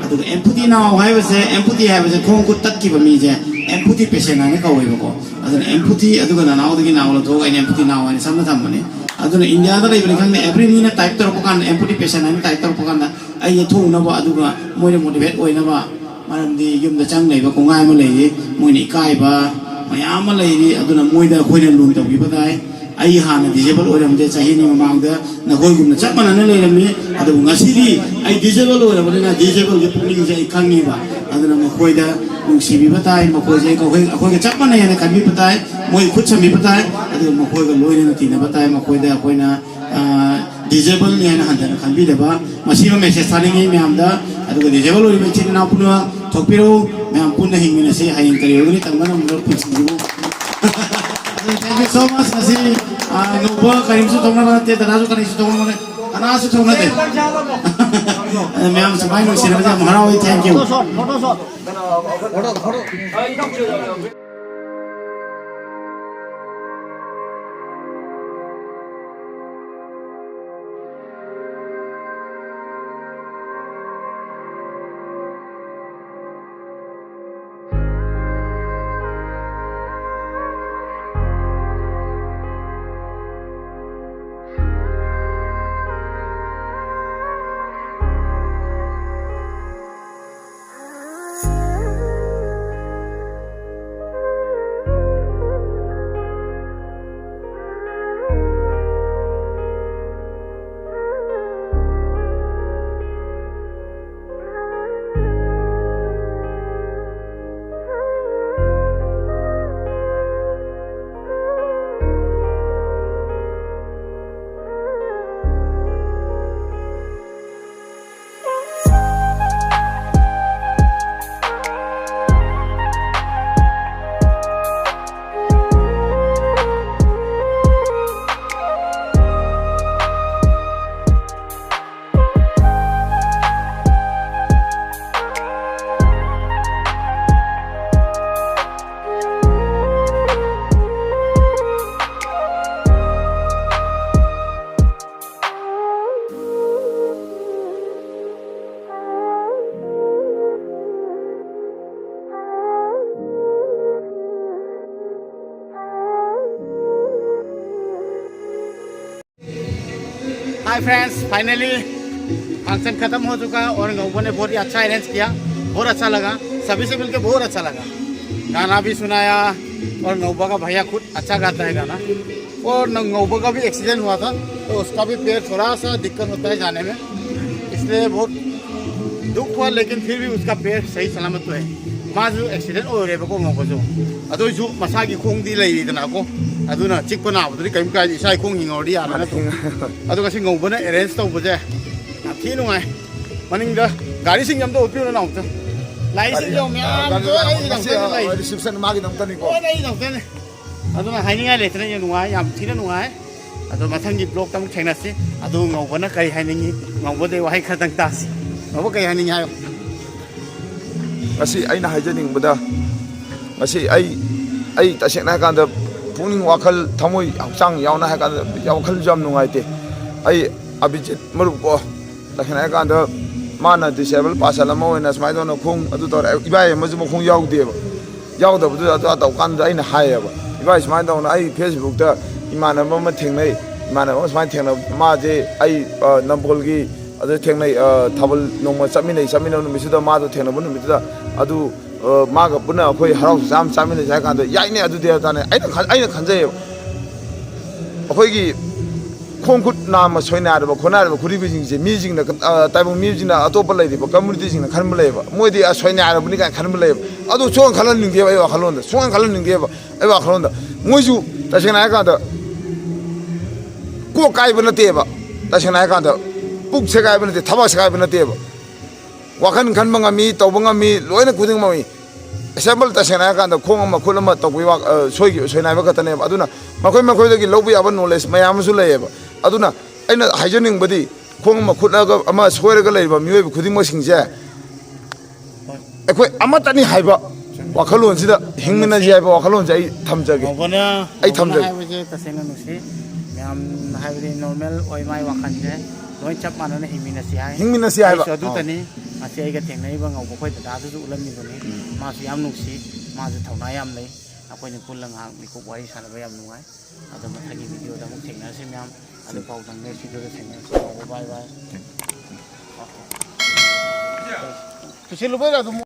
ꯑꯗꯨꯒ ꯑꯦꯝꯄꯨꯇꯤ ꯅꯥꯎ ꯍꯥꯏꯕꯁꯦ, ꯑꯦꯝꯄꯨꯇꯤ ꯍꯥꯏꯕꯁꯦ ꯈꯣꯡ ꯈꯨꯠ ꯇꯠꯈꯤꯕ ꯃꯤꯁꯦ ꯑꯦꯝꯄꯨꯇꯤ ꯄꯦꯁꯦꯟ ꯍꯥꯏꯅ ꯀꯧꯋꯦꯕꯀꯣ꯫ ꯑꯗꯨꯅ ꯑꯦꯝꯄꯨꯇꯤ, ꯑꯗꯨꯒ ꯅꯅꯥꯎꯗꯒꯤ ꯅꯥꯎ ꯂꯧꯊꯣꯛꯑꯒ ꯑꯩꯅ ꯑꯦꯝꯄꯨꯇꯤ ꯅꯥꯎ ꯍꯥꯏꯅ ꯁꯝꯅ ꯊꯝꯕꯅꯤ꯫ ꯑꯗꯨꯅ ꯏꯟꯗꯤꯌꯥꯗ ꯂꯩꯕꯅꯤ ꯈꯪꯗꯦ, ꯑꯦꯕ꯭ꯔꯤ ꯃꯤꯅ ꯇꯥꯏꯞ ꯇꯧꯔꯛꯄ ꯀꯥꯟꯗ, ꯑꯦꯝꯄꯨꯇꯤ ꯄꯦꯁꯦꯟ ꯍꯥꯏꯅ ꯇꯥꯏꯞ ꯇꯧꯔꯛꯄ ꯀꯥꯟꯗ ꯑꯩ ꯌꯦꯠꯊꯣꯛꯅꯕ, ꯑꯗꯨꯒ ꯃꯣꯏꯅ ꯃꯣꯇꯤꯚꯦꯠ ꯑꯣꯏꯅꯕ, ꯃꯔꯝꯗꯤ ꯌꯨꯝꯗ ꯆꯪ ꯂꯩꯕ ꯀꯣꯡꯒꯥꯏ ꯑꯃ ꯂꯩꯔꯤ, ꯃꯣꯏꯅ ꯏꯀꯥꯏꯕ ꯃꯌꯥꯝ ꯑꯃ ꯂꯩꯔꯤ꯫ ꯑꯗꯨꯅ ꯃꯣꯏꯗ ꯑꯩꯈꯣꯏꯅ ꯂꯨꯟ ꯇꯧꯕꯤꯕ ꯇꯥꯏ꯫ ꯑꯩ ꯍꯥꯟꯅ ꯗꯤꯁꯦꯕꯜ ꯑꯣꯏꯔꯝꯗꯦ, ꯆꯍꯤ ꯑꯅꯤ ꯃꯃꯥꯡꯗ ꯅꯈꯣꯏꯒꯨꯝꯅ ꯆꯞ ꯃꯥꯟꯅꯅ ꯂꯩꯔꯝꯃꯤ꯫ ꯑꯗꯨꯕꯨ ꯉꯁꯤꯗꯤ ꯑꯩ ꯗꯤꯁꯦꯕꯜ ꯑꯣꯏꯔꯕꯅꯤꯅ ꯗꯤꯁꯦꯕꯜꯒꯤ ꯄꯨꯛꯅꯤꯡꯁꯦ ꯑꯩ ꯈꯪꯉꯤꯕ꯫ ꯑꯗꯨꯅ ꯃꯈꯣꯏꯗ ꯅꯨꯡꯁꯤꯕꯤꯕ ꯇꯥꯏ, ꯃꯈꯣꯏꯁꯦ ꯑꯩꯈꯣꯏ, ꯑꯩꯈꯣꯏꯒ ꯆꯞ ꯃꯥꯟꯅꯩ ꯍꯥꯏꯅ ꯈꯟꯕꯤꯕ ꯇꯥꯏ, ꯃꯣꯏ ꯈꯨꯠ ꯁꯝꯕꯤꯕ ꯇꯥꯏ, ꯑꯗꯨꯒ ꯃꯈꯣꯏꯒ ꯂꯣꯏꯅꯅ ꯇꯤꯟꯅꯕ ꯇꯥꯏ꯫ ꯃꯈꯣꯏꯗ ꯑꯩꯈꯣꯏꯅ ꯗꯤꯁꯦꯕꯜꯅꯤ ꯍꯥꯏꯅ ꯍꯟꯊꯅ ꯈꯟꯕꯤꯗꯕ, ꯃꯁꯤꯃ ꯃꯦꯁꯦꯖ ꯊꯥꯅꯤꯡꯉꯤ ꯃꯌꯥꯝꯗ꯫ ꯑꯗꯨꯒ ꯗꯤꯁꯦꯕꯜ ꯑꯣꯏꯔꯤꯕ ꯏꯆꯤꯟ ꯏꯅꯥꯎ ꯄꯨꯝꯅꯃꯛ ꯊꯣꯛꯄꯤꯔꯛꯎ, ꯃꯌꯥꯝ ꯄꯨꯟꯅ ꯍꯤꯡꯃꯤꯟꯅꯁꯤ꯫ ꯍꯌꯦꯡ ꯀꯔꯤ ꯑꯣꯏꯒꯅꯤ ꯇꯝꯕ ꯉꯝꯗꯕ ꯄꯨꯟꯁꯤꯁꯤꯕꯨ꯫ ꯑꯗꯨ thank you so much꯫ ꯉꯁꯤ, ꯑ, ꯅꯧꯕ ꯀꯔꯤꯝꯁꯨ ꯊꯣꯛꯅꯕ ꯅꯠꯇꯦ, ꯗꯗꯥꯁꯨ ꯀꯔꯤꯁꯨ ꯊꯣꯛꯅꯕ ꯅꯠꯇꯦ, ꯀꯅꯥꯁꯨ ꯊꯣꯛꯅꯗꯦ꯫ ꯑꯗꯨ ꯃꯌꯥꯝ ꯁꯨꯃꯥꯏꯅ ꯅꯨꯡꯁꯤꯅꯕꯁꯦ ꯌꯥꯝ ꯍꯔꯥꯎꯏ꯫ Thank you꯫ Hi friends, finally function खत्म हो चुका है और नौबा ने बहुत ही अच्छा अरेंज किया, बहुत अच्छा लगा, सभी से मिलके बहुत अच्छा लगा। गाना भी सुनाया और नौबा का भैया खुद अच्छा गाता है गाना। और न-, ꯉꯧꯕ का भी एक्सीडेंट हुआ था, तो उसका भी पैर थोड़ा सा दिक्कत होता है जाने में, इसलिए बहुत दुख हुआ, लेकिन फिर भी उसका पैर सही सलामत तो है। ꯃꯥꯁꯨ ꯑꯦꯛꯁꯤꯗꯦꯟ ꯑꯣꯏꯔꯦꯕꯀꯣ, ꯉꯧꯕꯁꯨ꯫ ꯑꯗꯨ ꯑꯣꯏꯁꯨ ꯃꯁꯥꯒꯤ ꯈꯣꯡꯗꯤ ꯂꯩꯔꯤꯗꯅꯀꯣ, ꯑꯗꯨꯅ ꯆꯤꯛꯄ ꯅꯥꯕꯗꯨꯗꯤ ꯀꯔꯤꯝ ꯀꯥꯏꯗꯦ, ꯏꯁꯥꯒꯤ ꯈꯣꯡ ꯍꯤꯡꯍꯧꯔꯗꯤ ꯌꯥꯔꯦ ꯅꯠꯇ꯭ꯔꯣ? ꯑꯗꯨꯒ ꯁꯤ ꯉꯧꯕꯅ ꯑꯦꯔꯦꯟꯖ ꯇꯧꯕꯁꯦ ꯌꯥꯝ ꯊꯤ ꯅꯨꯡꯉꯥꯏ꯫ ꯃꯅꯤꯡꯗ ꯒꯥꯔꯤꯁꯤꯡꯁꯦ ꯑꯝꯇ ꯎꯠꯄꯤꯔꯣ ꯅꯥꯎꯇ꯫ ꯂꯥꯛꯏꯁꯤꯡꯁꯦ ꯌꯥꯝ ꯃꯌꯥꯝ ꯒꯥꯔꯤ, ꯂꯣꯏ ꯑꯩꯒꯤꯗꯃꯛꯇꯅꯦ ꯂꯩ꯫ ꯔꯤꯁꯤꯞꯁꯟ ꯃꯥꯒꯤꯗꯃꯛꯇꯅꯤꯀꯣ꯫ ꯂꯣꯏꯅ ꯑꯩꯒꯤꯗꯃꯛꯇꯅꯦ꯫ ꯑꯗꯨꯅ ꯍꯥꯏꯅꯤꯡꯉꯥꯏ ꯂꯩꯇꯅ ꯌꯥꯝ ꯅꯨꯡꯉꯥꯏ, ꯌꯥꯝ ꯊꯤꯅ ꯅꯨꯡꯉꯥꯏ꯫ ꯑꯗꯣ ꯃꯊꯪꯒꯤ ꯕ꯭ꯂꯣꯛꯇ ꯑꯃꯨꯛ ꯊꯦꯡꯅꯁꯤ꯫ ꯑꯗꯨ ꯉꯧꯕꯅ ꯀꯔꯤ ꯍꯥꯏꯅꯤꯡꯉꯤ? ꯉꯧꯕꯗꯩ ꯋꯥꯍꯩ ꯈꯔꯗꯪ ꯇꯥꯁꯤ꯫ ꯉꯧꯕ ꯀꯔꯤ ꯍꯥꯏꯅꯤꯡꯉꯤ ꯍꯥꯏꯌꯣ꯫ ꯉꯁꯤ ꯑꯩꯅ ꯍꯥꯏꯖꯅꯤꯡꯕꯗ, ꯉꯁꯤ ꯑꯩ, ꯑꯩ ꯇꯁꯦꯡꯅ ꯍꯥꯏꯀꯥꯟꯗ ꯄꯨꯛꯅꯤꯡ ꯋꯥꯈꯜ ꯊꯃꯣꯏ ꯍꯛꯆꯥꯡ ꯌꯥꯎꯅ ꯍꯥꯏꯀꯥꯟꯗ ꯋꯥꯈꯜꯁꯨ ꯌꯥꯝ ꯅꯨꯡꯉꯥꯏꯇꯦ꯫ ꯑꯩ ꯑꯕꯤꯖꯤꯠ ꯃꯔꯨꯞ ꯀꯣ, ꯇꯁꯦꯡꯅ ꯍꯥꯏꯀꯥꯟꯗ ꯃꯥꯅ ꯗꯤꯁꯦꯕꯜ ꯄꯥꯔꯁꯟ ꯑꯃ ꯑꯣꯏꯅ ꯁꯨꯃꯥꯏꯅ ꯇꯧꯅ ꯈꯣꯡ ꯑꯗꯨ ꯇꯧꯔꯦ, ꯏꯕꯥꯏ ꯑꯃꯁꯨ ꯃꯈꯣꯡ ꯌꯥꯎꯗꯦꯕ꯫ ꯌꯥꯎꯗꯕꯗꯨꯗ ꯑꯗꯨ ꯇꯧꯀꯥꯟꯗ ꯑꯩꯅ ꯍꯥꯏꯌꯦꯕ, "ꯏꯕꯥꯏ ꯁꯨꯃꯥꯏꯅ ꯇꯧꯅ ꯑꯩ ꯐꯦꯁꯕꯨꯛꯇ ꯏꯃꯥꯟꯅꯕ ꯑꯃ ꯊꯦꯡꯅꯩ, ꯏꯃꯥꯟꯅꯕ ꯑꯃ ꯁꯨꯃꯥꯏꯅ ꯊꯦꯡꯅꯕ, ꯃꯥꯁꯦ ꯑꯩ, ꯑ, ꯅꯝꯕꯣꯜꯒꯤ ꯑꯗꯨ ꯊꯦꯡꯅꯩ, ꯑ, ꯊꯥꯕꯜ ꯅꯣꯡꯃ ꯆꯠꯃꯤꯟꯅꯩ, ꯆꯠꯃꯤꯟꯅꯕ ꯅꯨꯃꯤꯠꯇꯨꯗ ꯃꯥꯗꯣ ꯊꯦꯡꯅꯕ ꯅꯨꯃꯤꯠꯇꯨꯗ ꯑꯗꯨ, ꯑ, ꯃꯥꯒ ꯄꯨꯟꯅ ꯑꯩꯈꯣꯏ ꯍꯔꯥꯎ ꯆꯥꯝ ꯆꯥꯃꯤꯟꯅꯁꯦ" ꯍꯥꯏ ꯀꯥꯟꯗ, "ꯌꯥꯏꯅꯦ, ꯑꯗꯨꯗꯤ" ꯍꯥꯏ ꯇꯥꯅꯦ꯫ ꯑꯩꯅ ꯈꯟ-, ꯑꯩꯅ ꯈꯟꯖꯩꯌꯦꯕ, ꯑꯩꯈꯣꯏꯒꯤ ꯈꯣꯡ ꯈꯨꯠ ꯅꯥꯝꯃ ꯁꯣꯏꯅꯥꯏꯔꯕ ꯈꯣꯠꯅꯥꯏꯔꯕ ꯈꯨꯗꯤꯡꯃꯛꯁꯤꯡꯁꯦ ꯃꯤꯁꯤꯡꯅ, ꯑ, ꯇꯥꯏꯕꯪ ꯃꯤꯁꯤꯡꯅ ꯑꯇꯣꯞꯄ ꯂꯩꯔꯤꯕ ꯀꯝꯃꯨꯅꯤꯇꯤꯁꯤꯡꯅ ꯈꯟꯕ ꯂꯩꯌꯦꯕ, ꯃꯣꯏꯗꯤ ꯑꯁ ꯁꯣꯏꯅꯥꯏꯔꯕꯅꯤ ꯀꯥꯏꯅ ꯈꯟꯕ ꯂꯩꯌꯦꯕ꯫ ꯑꯗꯨ ꯁꯨꯡꯈꯟ ꯈꯜꯍꯟꯅꯤꯡꯗꯦꯕ ꯑꯩ ꯋꯥꯈꯜꯂꯣꯟꯗ, ꯁꯨꯡꯈꯟ ꯈꯜꯍꯟꯅꯤꯡꯗꯦꯕ ꯑꯩ ꯋꯥꯈꯜꯂꯣꯟꯗ꯫ ꯃꯣꯏꯁꯨ ꯇꯁꯦꯡꯅ ꯍꯥꯏꯔꯀꯥꯟꯗ ꯀꯣꯛ ꯀꯥꯏꯕ ꯅꯠꯇꯦꯕ, ꯇꯁꯦꯡꯅ ꯍꯥꯏꯔꯀꯥꯟꯗ ꯄꯨꯛ ꯁꯦꯒꯥꯏꯕ ꯅꯠꯇꯦ, ꯊꯕꯛ ꯁꯦꯒꯥꯏꯕ ꯅꯠꯇꯦꯕ꯫ ꯋꯥꯈꯜ ꯈꯟꯕ ꯉꯝꯃꯤ, ꯇꯧꯕ ꯉꯝꯃꯤ, ꯂꯣꯏꯅ ꯈꯨꯗꯤꯡꯃꯛ ꯉꯝꯃꯤ꯫ ꯑꯦꯁꯦꯝꯕꯜ ꯇꯁꯦꯡꯅ ꯍꯥꯏꯔꯀꯥꯟꯗ ꯈꯣꯡ ꯑꯃ ꯈꯨꯠ ꯑꯃ ꯇꯧꯕꯒꯤ ꯋꯥ-, ꯑ, ꯁꯣꯏꯈꯤꯕ ꯁꯣꯏꯅꯥꯏꯕ ꯈꯛꯇꯅꯦꯕ꯫ ꯑꯗꯨꯅ ꯃꯈꯣꯏ ꯃꯈꯣꯏꯗꯒꯤ ꯂꯧꯕ ꯌꯥꯕ ꯅꯣꯂꯦꯖ ꯃꯌꯥꯝ ꯑꯃꯁꯨ ꯂꯩꯌꯦꯕ꯫ ꯑꯗꯨꯅ ꯑꯩꯅ ꯍꯥꯏꯖꯅꯤꯡꯕꯗꯤ ꯈꯣꯡ ꯑꯃ ꯈꯨꯠ ꯑꯃ ꯁꯣꯏꯔꯒ ꯂꯩꯔꯤꯕ ꯃꯤꯑꯣꯏꯕ ꯈꯨꯗꯤꯡꯃꯛꯁꯤꯡꯁꯦ ꯑꯩꯈꯣꯏ ꯑꯃꯠꯇꯅꯤ ꯍꯥꯏꯕ ꯋꯥꯈꯜꯂꯣꯟꯁꯤꯗ ꯍꯤꯡꯃꯤꯟꯅꯁꯤ ꯍꯥꯏꯕ ꯋꯥꯈꯜꯂꯣꯟꯁꯦ ꯑꯩ ꯊꯝꯖꯒꯦ꯫ ꯉꯧꯕꯅ, ꯑꯩ ꯉꯧꯕꯅ ꯊꯝꯖꯒꯦ꯫ ꯍꯥꯏꯕꯁꯦ ꯇꯁꯦꯡꯅ ꯅꯨꯡꯁꯤ꯫ ꯃꯌꯥꯝ ꯍꯥꯏꯕꯗꯤ ꯅꯣꯔꯃꯦꯜ ꯑꯣꯏ ꯃꯥꯏ ꯋꯥꯈꯜꯁꯦ꯫ ꯂꯣꯏ ꯆꯞ ꯃꯥꯟꯅꯅ ꯍꯤꯡꯃꯤꯟꯅꯁꯤ ꯍꯥꯏ꯫ ꯍꯤꯡꯃꯤꯟꯅꯁꯤ ꯍꯥꯏꯕ꯫ ꯑꯩꯁꯨ ꯑꯗꯨꯇꯅꯤ꯫ ꯑꯥ꯫ ꯉꯁꯤ ꯑꯩꯒ ꯊꯦꯡꯅꯔꯤꯕ ꯉꯧꯕ ꯑꯩꯈꯣꯏ ꯗꯗꯥꯗꯨꯁꯨ ꯎꯠꯂꯝꯃꯤꯕꯅꯤ꯫ ꯎꯝ꯫ ꯃꯥꯁꯨ ꯌꯥꯝ ꯅꯨꯡꯁꯤ, ꯃꯥꯁꯨ ꯊꯧꯅꯥ ꯌꯥꯝ ꯂꯩ꯫ ꯑꯩꯈꯣꯏꯅ ꯄꯨꯜꯂ ꯉꯥꯏꯍꯥꯛ ꯃꯤꯀꯨꯞ ꯋꯥꯔꯤ ꯁꯥꯟꯅꯕ ꯌꯥꯝ ꯅꯨꯡꯉꯥꯏ꯫ ꯑꯗꯣ ꯃꯊꯪꯒꯤ ꯚꯤꯗꯤꯑꯣꯗ ꯑꯃꯨꯛ ꯊꯦꯡꯅꯔꯁꯤ ꯃꯌꯥꯝ꯫ ꯑꯗꯨ ꯐꯥꯎꯗꯪ ꯅꯦꯛꯁ ꯚꯤꯗꯤꯑꯣꯗ ꯊꯦꯡꯅꯔꯁꯤ꯫ ꯉꯧꯕ, ꯕꯥꯏ ꯕꯥꯏ꯫ ꯄꯨꯁꯤꯜꯂꯨꯕꯩꯔ ꯑꯗꯨꯝ